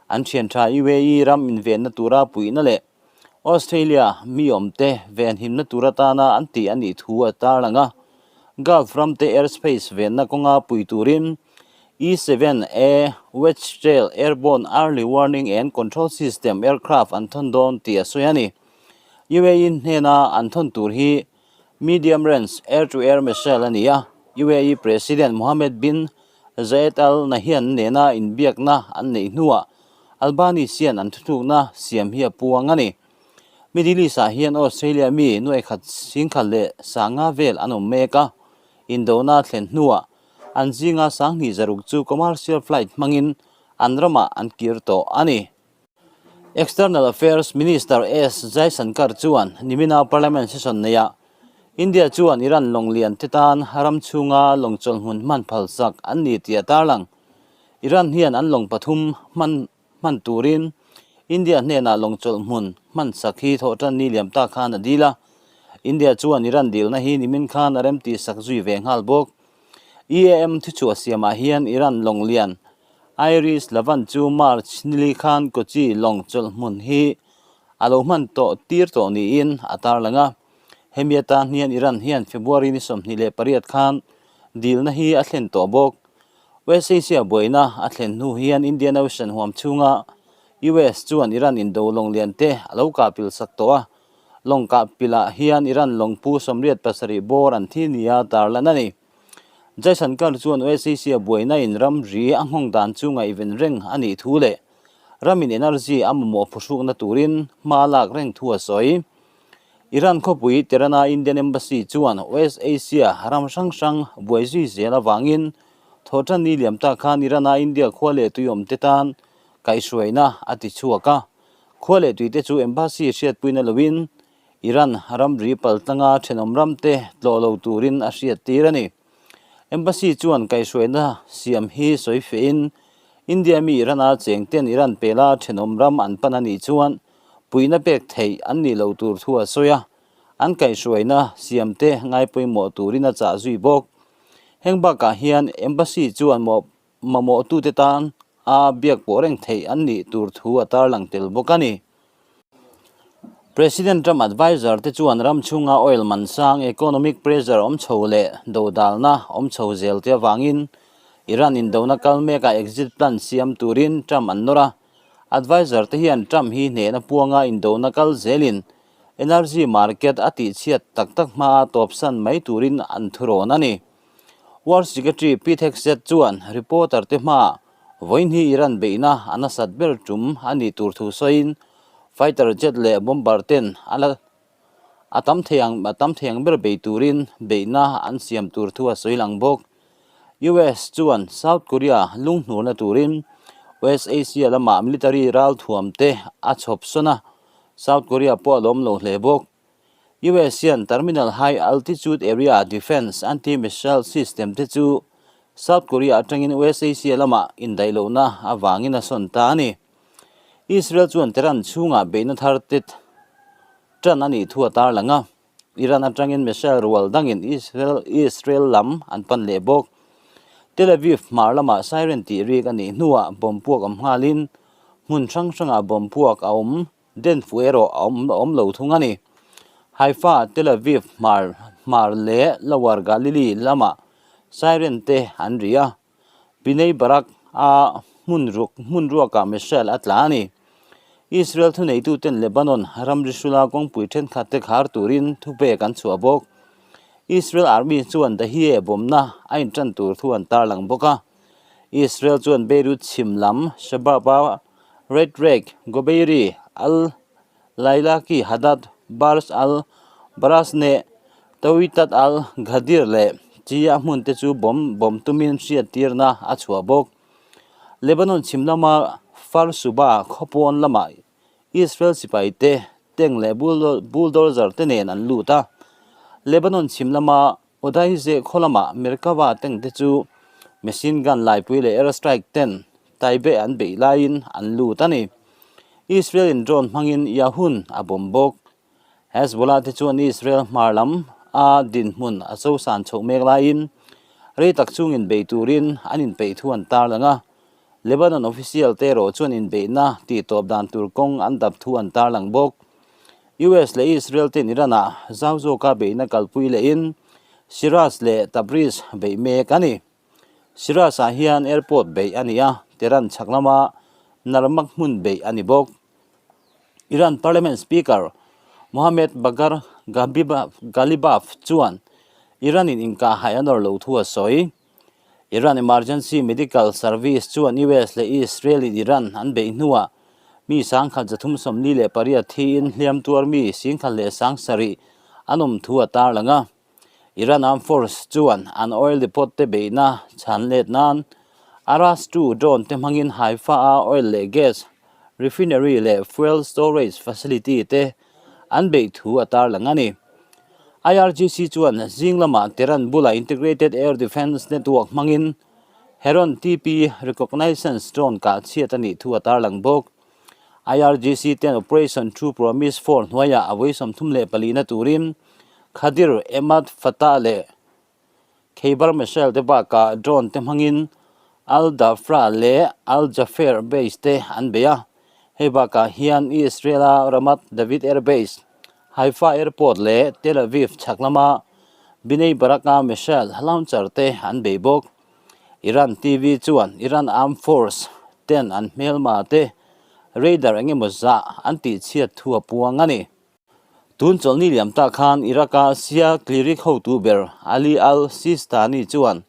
an thian tha UAE ram invenna tura puihna leh Australia mi awmte venhimna tur atana an tih a nih thu a tarlang a. Gulf ramte airspace venna kawnga pui turin E-7A Wedgetail Airborne Early Warning and Control System aircraft an thawn dawn tih a sawi a ni. UAE hnena an thawn tur hi Medium Range Air-to-Air Missile a ni a, UAE President Mohammed bin Zayed Al Nahyan nena inbiakna an neih hnuah Albanese hian an thutlukna siam hi a puang a ni. Middle East-ah hian Australia mi nuaikhat singkhat leh sanga vel an awm mek a, indona thlen hnuah an zinga sanghnih zaruk chu commercial flight hmangin an ramah an kir tawh a ni. External Affairs Minister S Jaishankar chuan nimina Parliament session neihah India chuan Iran lawng lian te tan ram chhunga lawng chawlhmun hman phalsak an ni tih a tarlang. Iran hian an lawng pathum hman hman turin India hnenah lawng chawlhmun hmansak hi thawhtan ni liam ta khan a dil a. India chuan Iran dilna hi nimin khan a remtihsak zui ve nghal bawk. EAM thuchhuah siamah hian Iran lawng lian Iris Lavan chu March nili khan Kochi lawng chawlh hmun hi a lo hman tawh tir tawh niin a tarlang a. Hemi atan hian Iran hian February ni 28 khan dilna hi a thlen tawh bawk. West Asia buaina a thlen hnu hian Indian Ocean huam chhunga US chuan Iran indo lawng lian te a lo kahpil sak tawh a. Lawng kahpilah hian Iran lawng pu 87 bawr an thi nia tarlan a ni. Jaishankar chuan OSCC-a buaina in ramri a nghawng dan chu ngaihven reng a nih thu leh ramin energy a mamawh phuhrukna turin hma lak reng thu a sawi. Iran khawpui Tehran-a Indian Embassy chuan West Asia ram hrang hrang buai zui zel avangin thawhtan ni liam ta khan Iran-a India khua leh tui awmte tan kaihhruaina a ti chhuak a. Khua leh tuite chu Embassy hriatpuina loin Iran ramri paltlanga thenawm ramte tlawh lo turin a hriattir a ni. Embassy chuan kaihhruaina siam hi sawi fehin India mi Iran-a chengten Iran pela thenawm ram an pan a nih chuan puihna pek theih an nih loh tur thu a sawi a, an kaihhruaina siamte ngaipawimawh turin a chah zui bawk. Heng bakah hian Embassy chuan mamawhtute tan a biak pawh reng theih an nih tur thu a tarlang tel bawk a ni. President Trump adviser te chuan ram chhunga oil man sang, economic pressure awm chho leh dodalna awm chho zel te avangin Iran indona kal mekah exit plan siam turin Trump an nawr a. Adviser te hian Trump hi hnehna puanga indona kal zelin energy market a tihchhiat tak tak hmaa tawpsan mai turin an thurawn a ni. War Secretary Pete Hegseth chuan reporter te hmaah vawiin hi Iran beihna a nasat ber tum a nih tur thu sawiin fighter jet leh bomber ten a la a tam thei ang a tam thei ang ber bei turin beihna an siam tur thu a sawi lang bawk. US chuan South Korea lunghnurna turin West Asia lamah military ralthuam te a chhawp sawn a, South Korea pawh a lawm lo hle bawk. US hian Terminal High Altitude Area Defense Anti-Missile System te chu South Korea atangin West Asia lamah indaih lohna avangin a sawn ta a ni. Israel chuan Tehran chhungah beihna thar te tan a nih thu a tarlang a, Iran atangin missile rual dangin Israel lam an pan leh bawk. Tel Aviv hmar lamah siren tih rik a nih hnuah bomb puak awm nghalin hmun hrang hrangah bomb puak a awm. Den fu erawh a awm a awm lo thung a ni. Haifa, Tel Aviv, Hmar, Hmar leh Lower Galilee lamah siren te an ri a, Bnei Barak a hmun ruk hmun ruakah missile a tla a ni. Israel thuneituten Lebanon ramri hrula kawngpui thenkhat te khar turin thupek an chhuah bawk. Israel Army chuan Dahieh bawmna a intan tur thu an tarlang bawk a. Israel chuan Beirut chhim lam Shabab-a Red Rek, Gobeiri, Al Lailaki, Hadad, Bars Al Barasneh, Tawitat Al Ghadir leh Chia hmun te chu bomb bomb tumin hriattirna a chhuah bawk. Lebanon chhim lama Far Suba khawpawn lamah Israel sipai te tank leh bulldozer te nen an lut a. Lebanon chhim lama Odaizeh khaw lamah Merkava tank te chu. Machine gun laipui leh air strike ten Taybeh an beih laiin an lut a ni. Israel in drone hmangin Yahun a bomb bawk. Hezbollah te chuan Israel hmar lam a dinhmun a chosan chhoh mek laiin rei tak chungin bei turin an inpeih thu an tarlang a. Lebanon official te erawh chuan inbeihna tihtawp dan tur kawng an dap thu an tarlang bawk. US leh Israel ten Iran-ah zau zawka beihna kalpui lehin Shiraz leh Tabriz beih mek a ni. Shiraz-ah hian airport beih a ni a, Tehran chhak lama Narmak hmun beih a ni bawk. Iran Parliament Speaker Mohammad Bagher Ghalibaf chuan Iran-in inkahhai a nawr lo thu a sawi. Iran Emergency Medical Service chuan US leh Israel-in Iran an beih hnuah mi sangkhat 348 thiin hliam tuar mi singkhat leh sangsarih an awm thu a tarlang a. Iran Armed Force chuan an oil depot te beihna chhan let nan Aras 2 drone te hmangin Haifa-a oil leh gas refinery leh fuel storage facility te an beih thu a tarlang a ni. IRGC chuan zing lamah Tehran bulah Integrated Air Defence Network hmangin Heron TP reconnaissance drone kah chhiat a nih thu a tarlang bawk. IRGC ten Operation True Promise 4 hnuaiah a vawi 34 na turin Khadir, Emad Fatah leh Kheibar missile te bakah drone te hmangin Al Dhafra leh Al Jafir base te an bei a. Hei bakah hian Israel-a Ramat David Air Base, Haifa Airport leh Tel Aviv chhak lama Bnei Barak-a missile launcher te an bei bawk. Iran TV chuan Iran Armed Force ten an hmelma te radar engemaw zah an tihchhiat thu a puang a ni. Tun chawlhni liam tak khan Iraq-a Shia cleric hotu ber Ali al-Sistani chuan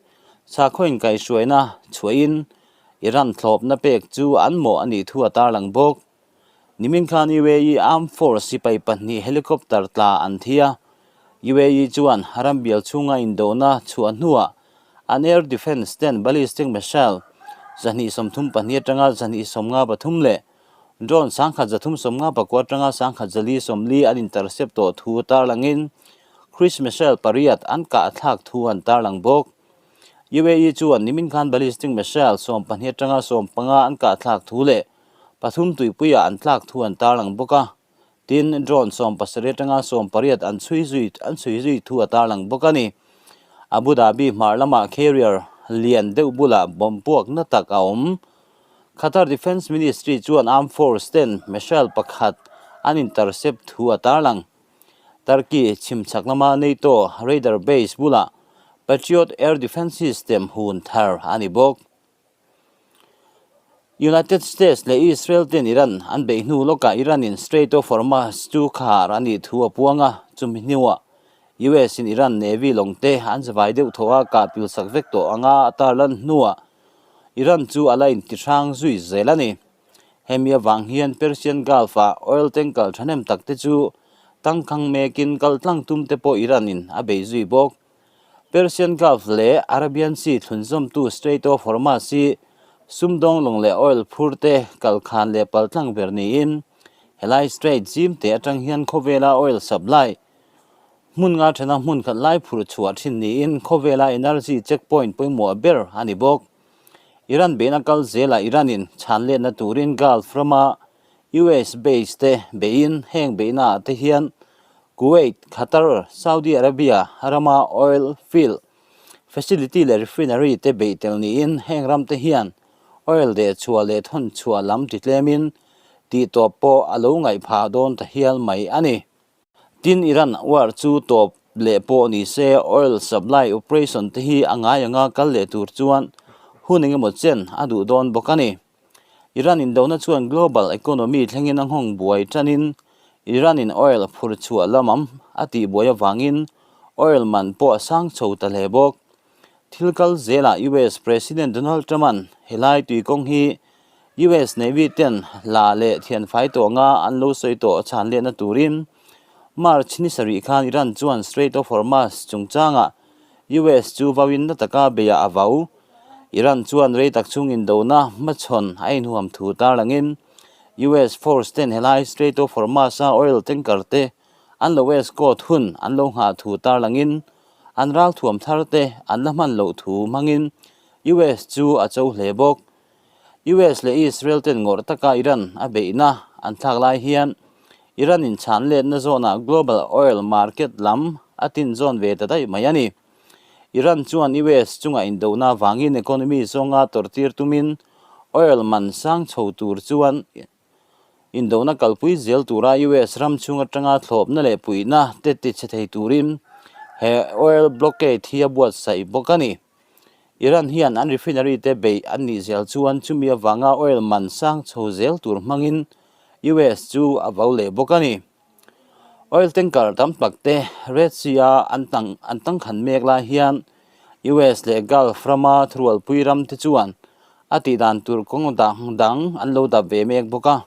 sakhaw inkaihhruaina chhuahin Iran thlawpna pek chu an mawh a nih thu a tarlang bawk. Nimin khan UAE Armed Force sipai pahnih helicopter tla an thi a, UAE chuan ram bial chhunga indona chhuah hnuah an air defence ten ballistic missile 232 atanga 253 leh Drone 1354 atanga 1440 an intercept tawh thu tarlangin Cruise missile pariat an kah thlak thu an tarlang bawk. UAE chuan nimin khan ballistic missile 12 atanga 15 an kah thlak thu leh pathum tuipuiah an tlak thu an tarlang bawk a. Tin, drone 17 atanga 18 an chhui zui an chhui zui thu a tarlang bawk a ni. Abu Dhabi hmar lamah carrier lian deuh bulah bomb puak na tak a awm. Qatar Defence Ministry chuan Armed Force ten missile pakhat an intercept thu a tarlang. Turkey chhimchhak lama NATO radar base bulah Patriot air defence system hun thar a ni bawk. United States leh Israel ten Iran an beih hnu lawkah Iran-in Strait of Hormuz chu khar a nih thu a puang a, chumi hnuah US in Iran Navy lawng te an zavai deuh thaw a kah pilsak vek tawh anga a tarlan hnuah Iran chu a la intihrang zui zel a ni. Hemi avang hian Persian Gulf-ah oil tanker thahnem tak te chu tangkhang mekin kal tlang tum te pawh Iran-in a bei zui bawk. Persian Gulf leh Arabian Sea thlunzawmtu Strait of Hormuz hi sumdawng lawng leh oil phur te kal khan leh pal tlang ber niin helai strait zim te atang hian khawvela oil supply Hmun nga thena hmun khat lai phur chhuah thin niin khawvela energy checkpoint pawimawh ber a ni bawk. Iran beihna kal zelah Iran-in chhan letna turin Gulf rama US base te beihin heng beihnaah te hian Kuwait, Qatar, Saudi Arabia rama oil field facility leh refinery te beih tel niin heng ram te hian oil deh chhuah leh thawn chhuah lam ti tlemin tihtawp pawh a lo ngaih phah dawn ta hial mai a ni. Tin, Iran war chu tawp leh pawh ni se, oil supply operation te hi a ngai anga kal leh tur chuan hun engemaw chen a duh dawn bawk a ni. Iran indona chuan global economy thlengin a nghawng buai tanin Iran in oil phur chhuah lamam a tih buai avangin oil man pawh a sang chho ta hle bawk. Thil kal zelah US President Donald Trump-a'n helai tuikawng hi US Navy ten hla leh thianfai tawh anga an lo sawi tawh chhan lehna turin March ni sarih khan Iran chuan Strait of Hormuz chungchangah US chu vauin na taka beiah a vau. Iran chuan rei tak chhung indona hmachhawn a inhuam thu tarlangin US force ten helai Strait of Hormuz-a oil tanker te an lo escort hun an lo nghah thu tarlangin an ralthuam thar te an la hman loh thu hmangin US chu a cho hle bawk. US leh Israel ten ngawrh taka Iran a beihna an thlak lai hian Iran in chhan letna zawnah global oil market lam a tin zawn ve ta daih mai a ni. Iran chuan US chunga indona vangin economy zawnga tawrhtir tumin oil man sang chho tur chuan Indona kalpui zel tura US ram chhung atanga thlawpna leh puihna te tichhe thei turin he oil blockade hi a buatsaih bawk a ni. Iran hian an refinery te beih an nih zel chuan chumi avanga oil man sang chho zel tur hmangin US chu a vau leh bawk a ni. Oil tanker tam tak te Red Sea a an tang an tangkhan mek lai hian US leh Gulf rama thurualpui ram te chuan a tih dan tur kawng dang dang an lo dap ve mek bawk a.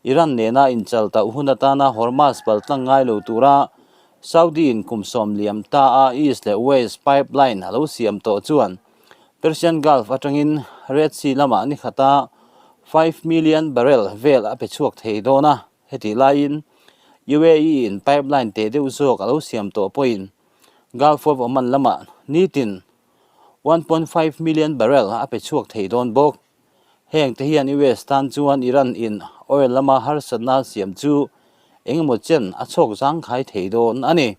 Iran nena inchal tauh hun atana Hormuz paltlang ngai lo tura Saudi in kum sawm liam ta a East leh West pipeline a lo siam tawh chuan Persian Gulf atangin Red Sea lamah ni khata 5 million barrel vel a pe chhuak thei dawn a. Hetih laiin UAE in pipeline teh deuh zawk a lo siam tawh pawhin Gulf of Oman lamah nitin 1.5 million barrel a pe chhuak thei dawn bawk. Heng te hian US tan chuan Iran in oil lama harsatna siam chu engemaw chen a chhawk zangkhai thei dawn a ni.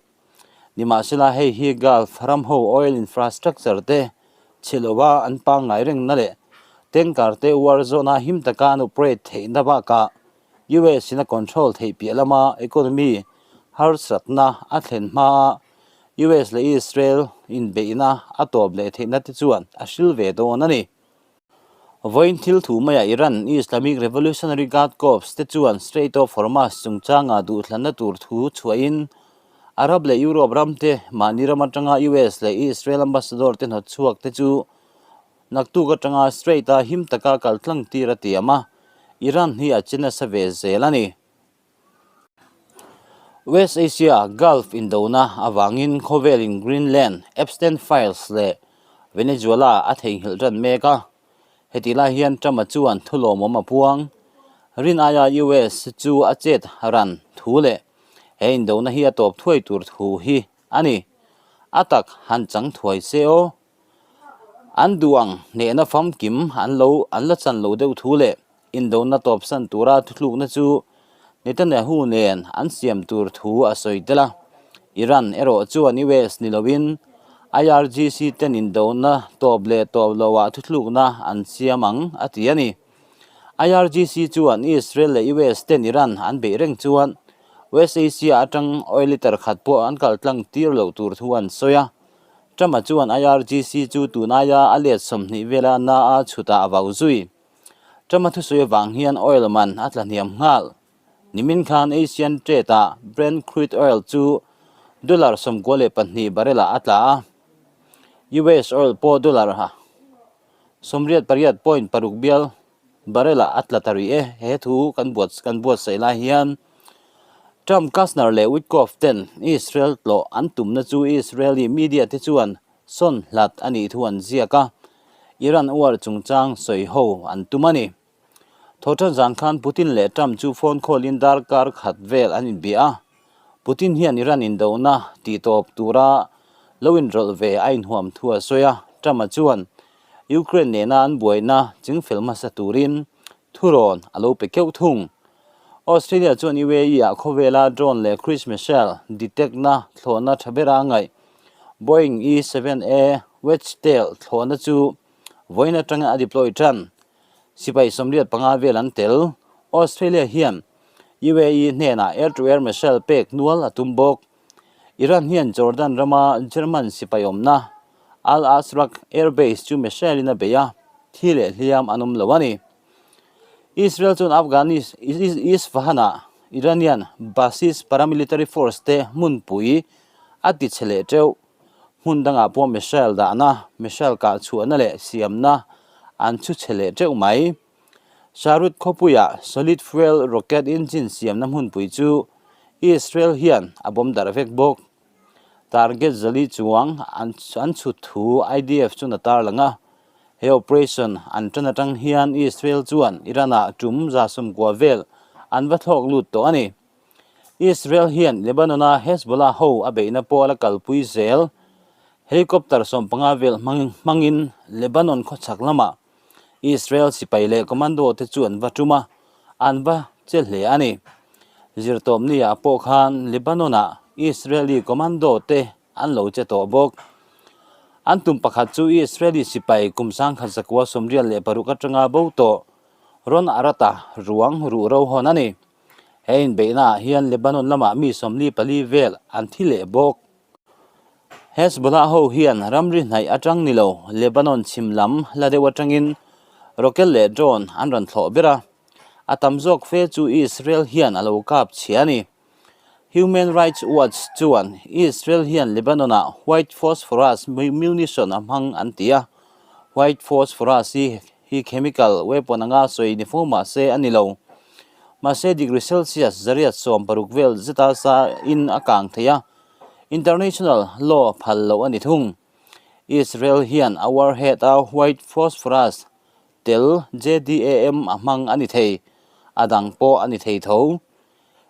Nimahsela hei hi Gulf ram ho oil infrastructure te chhe lova an pangngai rengna leh tanker te war zawna him taka an operate theihna bakah US in a control theih piah lama economy harsatna a thlen hmaa US leh Israel inbeihna a tawp leh theihna te chuan a hril ve dawn a ni. Vawiin thil thu maiah Iran Islamic Revolutionary Guard Corps te chuan Strait of Hormuz chungchanga duhthlanna tur thu chhuahin Arab leh Europe ram te mahni ram atanga US leh Israel ambassador te hnawtchhuak te chu Naktuk atanga Strait a him taka kal tlang tir a tiam a, Iran hi a che nasa ve zel a ni. West Asia Gulf indona avangin khawvelin Greenland, Epstein Files leh Venezuela a theihnghilh ran mek a. Hetih lai hian Trump-a chuan thulawmawm a puang. Rin aia US chu a chet ran thu leh he indona hi a tawp thuai tur thu hi a ni. A tak han chang thuai se aw. An duh ang hnehna famkim an lo an la chan lo deuh thu leh indona tawpsan tura thuthlukna chu Netanyahu nen an siam tur thu a sawi tel a. Iran erawh chuan US ni loin IRGC ten indona tawp leh tawp loah thuthlukna an siam ang a ti a ni. IRGC chuan Israel leh US ten Iran an beih reng chuan West Asia atang oil liter khat pawh an kaltlang tir loh tur thu an sawi a. Trump-a chuan IRGC chu tunaia a let 20 vela na a chhutah a vau zui. Trump-a thusawi avang hian oil man a tla hniam nghal. Nimin khan Asian Trade-ah Brent crude oil chu dollar 92 barrel-ah a tla a, US oil pawh dollar 88.6 bial barrel-ah a tla ta rih e. He thu kan buatsaih lai hian Trump, Kushner leh Witkoff ten Israel tlawh an tumna chu Israeli media te chuan sawn hlat a nih thu an ziak a, Iran war chungchang sawi ho an tum a ni. Thawhṭan zan khan Putin leh Trump chu phone call in darkar khat vel an inbia a, Putin hian Iran indona tihtawp tura lo inrawlh ve a inhuam thu a sawi a, Trump-a chuan Ukraine nena an buaina chingfel hmasa turin thurawn a lo pe keuh thung. Australia chuan UAE-ah khawvela drone leh cruise missile detect-na thlawhna tha bera a ngaih Boeing E-7A Wedgetail thlawhna chu vawiin atangin a deploy tan. Sipai 85 vel an tel. Australia hian UAE hnenah air-to-air missile pek nual a tum bawk. Iran hian Jordan rama German sipai awmna Al Azraq Air Base chu missile-in a bei a, thi leh hliam an awm lo a ni. Israel chuan Afghanis Isfahan-ah Iranian Basij paramilitary force te hmunpui a ti chhe leh teuh. Hmun dangah pawh missile dahna, missile kah chhuahna leh siamna an chhu chhe leh teuh mai. Sarut khawpuiah solid fuel rocket engine siamna hmunpui chu Israel hian a bawm darh vek bawk. Target zali chuang an chhut thu IDF chuan a tarlang a. He operation an tan atang hian Israel chuan Iran-ah tum 90 vel an va thlawk lut tawh a ni. Israel hian Lebanon-a Hezbollah ho a beihna pawh a la kalpui zel. Helicopter 15 vel hmangin Lebanon khawchhak lamah Israel sipai leh commando te chu an va tum a, an va che hle a ni. Zirtawpni-ah pawh khan Lebanon-ah Israeli commando te an lo che tawh bawk. An tum pakhat chu Israeli sipai kum 1986 atanga bo tawh Ron Arata ruang ruh ro hawn a ni. He inbeihnaah hian Lebanon lamah mi 44 vel an thi leh bawk. Hezbollah ho hian ramri hnaih atang ni lo Lebanon chhim lam la deuh atangin rocket leh drone an rawn thlawh ber a, a tam zawk fe chu Israel hian a lo kap chhia a ni. Human Rights Watch chuan Israel hian Lebanon-ah white phosphorus munition a hmang an ti a, white phosphorus hi hi chemical weapon anga sawi ni fo mah se a ni lo. Mahse degree Celsius zariat 60 vel zeta sa in a kang thei a, international law phal loh a ni thung. Israel hian a warhead a white phosphorus tel JDAM a hmang a ni thei, a dang pawh a ni thei tho.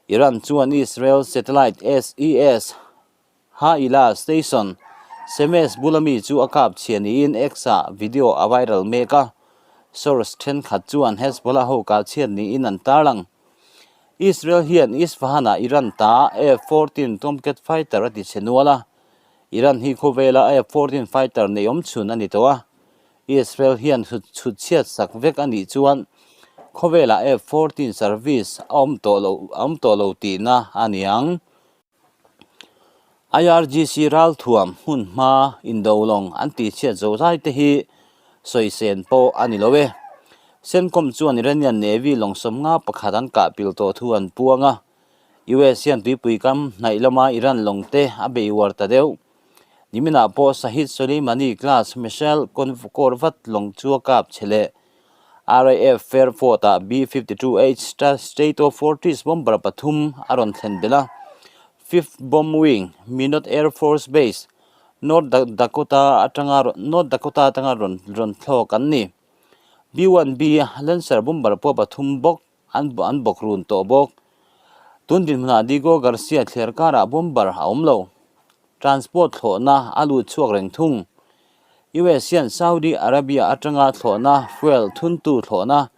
Iran chuan Israel satellite SES Ha'ila station Shemesh bula mi chu a kap chhia niin X-ah video a viral mek a, source thenkhat chuan Hezbollah ho kah chhiat niin an tarlang. Israel hian Isfahan-ah Iran ta F-14 Tomcat fighter a ti chhe nual a, Iran hi khawvela F-14 fighter nei awm chhun a ni tawh a, Israel hian chhut chhiat sak vek a nih chuan khawvelah F-14 service a awm tawh lo a awm tawh lo tihna a ni ang. IRGC ralthuam hmun hma indo lawng an tih chhiat zo zai te hi sawisen pawh a ni lo e. CENTCOM chuan Iranian Navy lawng 51 an kah pil tawh thu an puang a, US hian tuipui kam hnaih lama Iran lawng te a bei uar ta deuh. Niminah pawh Shahid Soleimani class missile corvette lawng chu a kap che leh RAF Fairford-ah B-52H Stratofortress bomber pathum a rawn thlen belh a, Fifth Bomb Wing, Minot Air Force Base, North Dakota atanga North Dakota atanga rawn rawn thlawk an ni. B-1B Lancer bomber pawh pathum bawk an an bawk run tawh bawk. Tun dinhmunah Diego Garcia thliar karah bomber a awm lo. Transport thlawhna a lut chhuak reng thung. US hian Saudi Arabia atanga thlawhna fuel thuntu thlawhna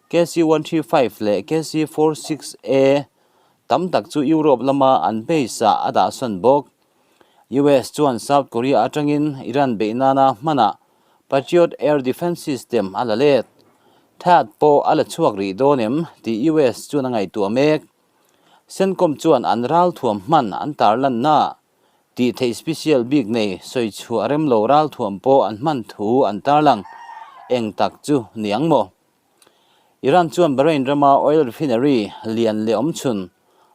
KC-135 leh KC-46A tam tak chu Europe lama an base ah a dahsawn bawk. US chuan South Korea atangin Iran beih nana hmanah Patriot Air Defense System a la let. That pawh a la chhuak rih dawn em tih US chuan a ngaihtuah mek. CENTCOM chuan an ralthuam hman an tarlanna tih theih special bik nei sawi chhuah rem lo ralthuam pawh an hman thu an tarlang. Eng tak chu ni ang maw? Iran chuan Bahrain rama oil refinery lian leh awmchhun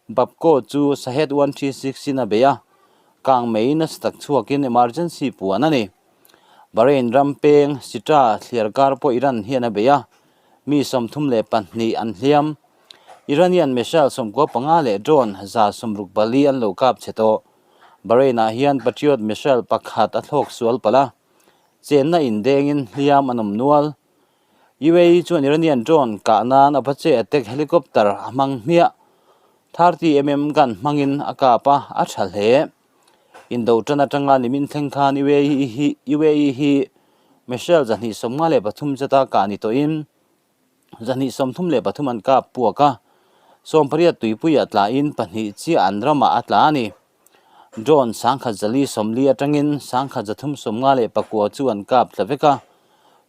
Bapco chu Shahed 136 in a bei a, kang mai nasa tak chhuakin emergency puan a ni. Bahrain ram peng Sitra thliar kar pawh Iran hian a bei a, mi 32 an hliam. Iranian missile 95 leh drone 164 an lo kap che tawh. Bahrain-ah hian Patriot missile pakhat a thlawk sual palh a, chenna indengin hliam an awm nual. UAE chuan Iranian drone kah nan Apache attack helicopter a hmang hmiah. 30 mm gun hmangin a kap a, a tha hle. Indo tan atanga nimin thleng khan UAE hi UAE hi missile 253 zeta kah ni tawhin 233 an kap puak a, 80 tuipuiah tlain pahnih chiah an ramah a tla a ni. Drone 1440 atangin 1359 chu an kap tla vek a,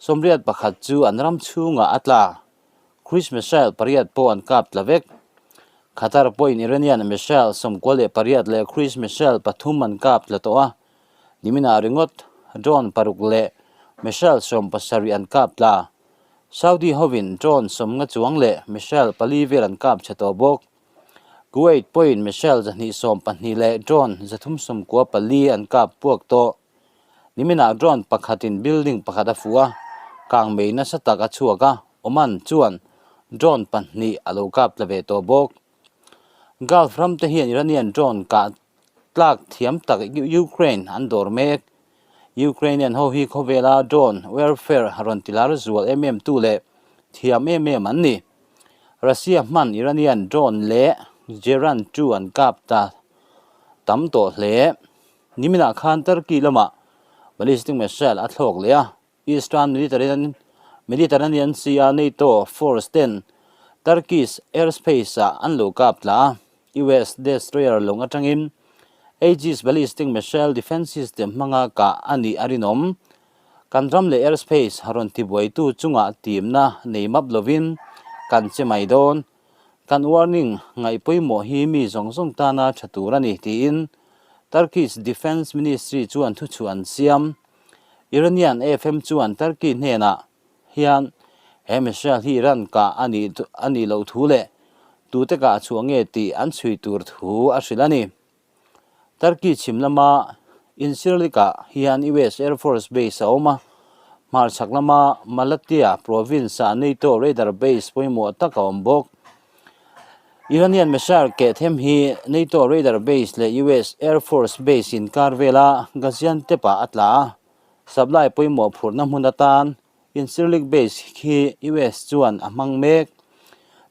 81 chu an ram chhungah a tla. Cruise missile pariat pawh an kap tla vek. Qatar pawhin Iranian missile 98 leh cruise missile pathum an kap tla tawh a, niminah ringawt drone paruk leh missile 70 an kap tla. Saudi hovin drone 50 chuang leh missile pali vel an kap chhe tawh bawk. Kuwait pawhin missile 220 leh drone 394 an kap puak tawh. Niminah drone pakhatin building pakhat a fuh a, kang mei nasa tak a chhuak a, Oman chuan drone pahnih a lo kap tla ve tawh bawk. Gulf ram te hian Iranian drone kah tlak thiam tak Ukraine an dawr mek. Ukrainian ho hi khawvela drone warfare rawn ti lar zual em em tu leh thiam em em an ni. Russia hman Iranian drone leh Geran 2 an kap ta tam tawh hle. Niminah khan Turkey lamah Ballistic missile a thlawk leh a, Eastern Mediterranean Sea-a NATO force ten Turkish airspace-ah an lo kap tla a, US destroyer lawng atangin Aegis ballistic missile defence system hmanga kah a nih a rinawm. Kan ram leh airspace rawn tibuaitu chungah timna nei map lovin kan che mai dawn. Kan warning ngaih pawimawh hi mi zawng zawng tana tha tur a ni, tiin Turkish Defence Ministry chuan thuchhuah an siam. Iranian AFM chuan Turkey hnenah hian he missile hi Iran kah a nih a nih loh thu leh tute kah chhuah nge tih an chhui tur thu a hrilh a ni. Turkey chhim lama Incirlik-ah hian US Air Force Base a awm a, hmarchhak lama Malatya province-ah NATO radar base pawimawh tak a awm bawk. Iranian missile keh them hi NATO radar base leh US Air Force base inkar vela Gaziantep-ah a tla a, supply pawimawh phurhna hmun atan Incirlik base khi US chuan a hmang mek.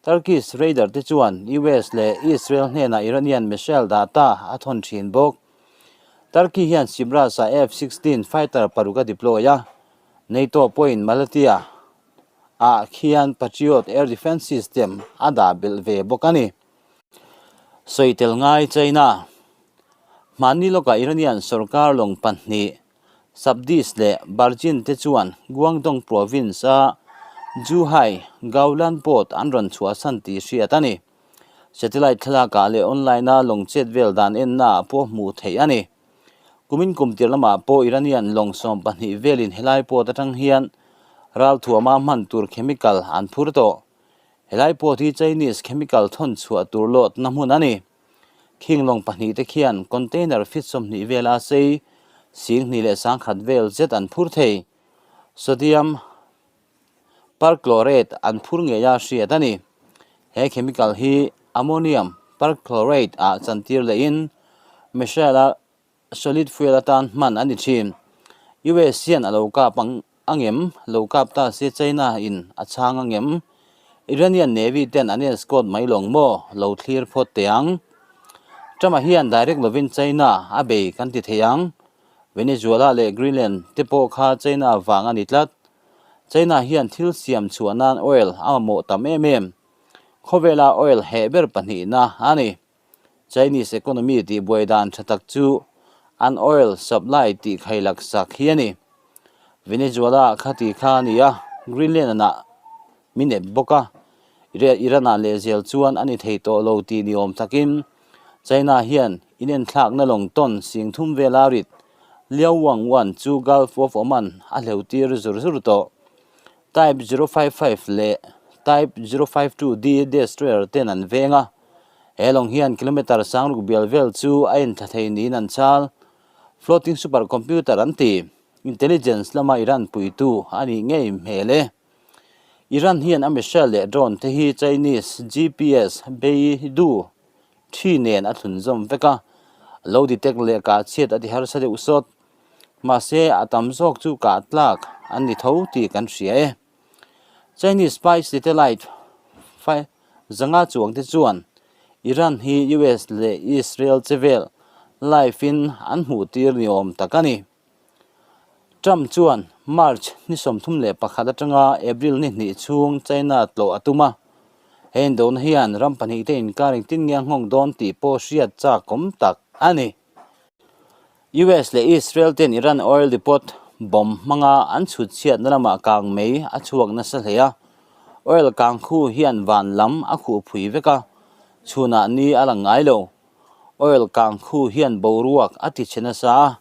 Turkish radar te chuan US leh Israel hnenah Iranian missile data a thawn thin bawk. Turkey hian Cyprus-ah F-16 fighter paruk a deploy a, NATO pawhin Malatya ah khian Patriot air defence system a dah belh ve bawk a ni. Sawi tel ngai China. Hmanni lawkah Iranian sorkar lawng pahnih Sabdis leh Barjin te chuan Guangdong province a Zhuhai Gaolan port an rawn chhuahsan tih hriat a ni. Satellite thlalakah leh online a lawng chet vel dan ennaah pawh hmuh theih a ni. Kumin kum tir lamah pawh Iranian lawng 12 velin helai port atang hian ralthuama hman tur chemical an phur tawh. Helai port hi Chinese chemical thawn chhuah tur lawtna hmun a ni. Khing lawng pahnih te khian container fit 20 vela sei 2000 leh 1000 vel zet an phur thei. Sodium perchlorate an phur ngei a hriat a ni. He chemical hi ammonium perchlorate ah chantir lehin missile a solid fuel atan hman a ni thin. US hian a lo kap ang angem? Lo kap ta se China in a chhang angem? Iranian Navy ten an escort mai lawng maw? Lo thlir phawt teh ang. Trump-a hian direct lovin China a bei kan ti thei ang. Venezuela leh Greenland te pawh kha China vang a ni tlat. China hian thil siam chhuah nan oil a mamawh tam em em. Khawvela oil heh ber pahnihna a ni. Chinese economy tih buai dan tha tak chu an oil supply tih khailak sak hi a ni. Venezuela kha ti kha a ni a, Greenland ah min ep bawk a, Iran ah lehzel chuan a ni thei tawh lo tih ni awm takin China hian inenthlakna lawng tawn 3000 vela rit Liaowang One chu Gulf of Oman a hleuh tir zur zur tawh. Type 055 leh Type 052D destroyer ten an veng a, he lawng hian kilometre 6000 bial vel chu a enthla thei niin an chal. Floating super computer an ti. Intelligence lama Iran puitu a nih ngei hmel e. Iran hian a missile leh drone te hi Chinese GPS Beidou thi nen a thlunzawm vek a, lo detect leh kah chhiat a ti harsa deuh sawt. Mahse, a tam zawk chu kah tlak an ni tho tih kan hria e. Chinese spy satellite 500 chuang te chuan Iran hi US leh Israel chevel live in an hmuh tir ni awm tak a ni. Trump chuan March ni 31 atanga April ni hnih chhung China tlawh a tum a, he indona hian ram pahnihte inkar engtin nge a nghawng dawn tih pawh hriat chakawm tak a ni. US leh Israel ten Iran oil depot bomb hmanga an chhut chhiatna lamah kang mei a chhuak nasa hle a, oil kang khu hian van lam a khuh phui vek a, chhunah ni a lang ngai lo. Oil kang khu hian boruak a ti chhe nasa a,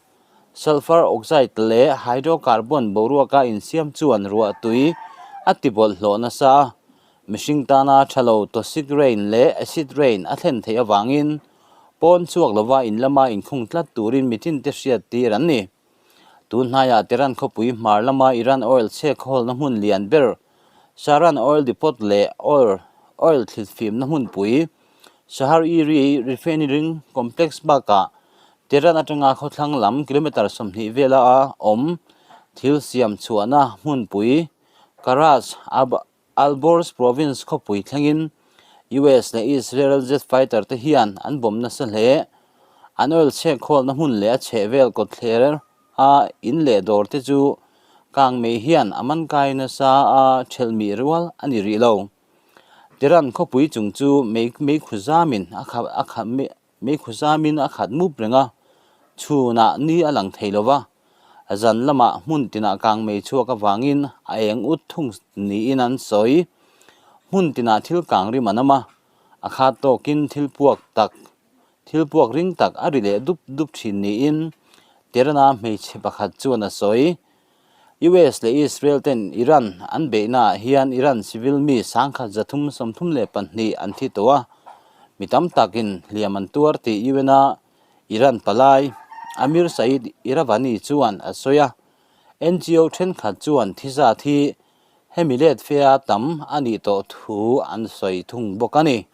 sulphur oxide leh hydrocarbon boruaka insiam chuan ruah tui a ti bawlhhlawh nasa a, mihring tana tha lo toxic rain leh acid rain a thlen theih avangin pawn chhuak lova in lama inkhung tlat turin mitinte hriat tir an ni. Tun hnaiah Tehran khawpui hmar lama Iran oil chhek hawlna hmun lian ber Shahran Oil Depot leh oil oil thlitfimna hmunpui Shahar-e-Ri Refinery Complex bakah Tehran atanga khawthlang lam kilometre 20 vela a awm thil siam chhuahna hmunpui Karaj Alborz province khawpui thlengin US leh Israel jet fighter te hian an bomb nasa hle. An oil chhek khawlna hmun leh a chhehvel kawtthler. a in leh dawr te chu kangmei hian a man kai nasa a thelhmih rual a ni rih lo. Tehran khawpui chung chu mei meikhu zamin a kha meikhu zamin a khat mup reng a, chhunah ni a lang thei lo va, zan lamah hmun tinah kangmei chhuak avangin a eng ut thung niin an sawi. Hmun tinah thil kang rim an awm a, a khat tawkin thil puak tak Thil puak ring tak a ri leh dup dup thin niin Tehran-a hmeichhe pakhat chuan a sawi. US leh Israel ten Iran an beihnaah hian Iran civil mi sangkhat 332 an thi tawh a, mi tam takin hliam an tuar tih UN-a Iran palai Amir Saeed Iravani chuan a sawi a. NGO thenkhat chuan thi zat hi hemi let fea tam a nih tawh thu an sawi thung bawk a ni.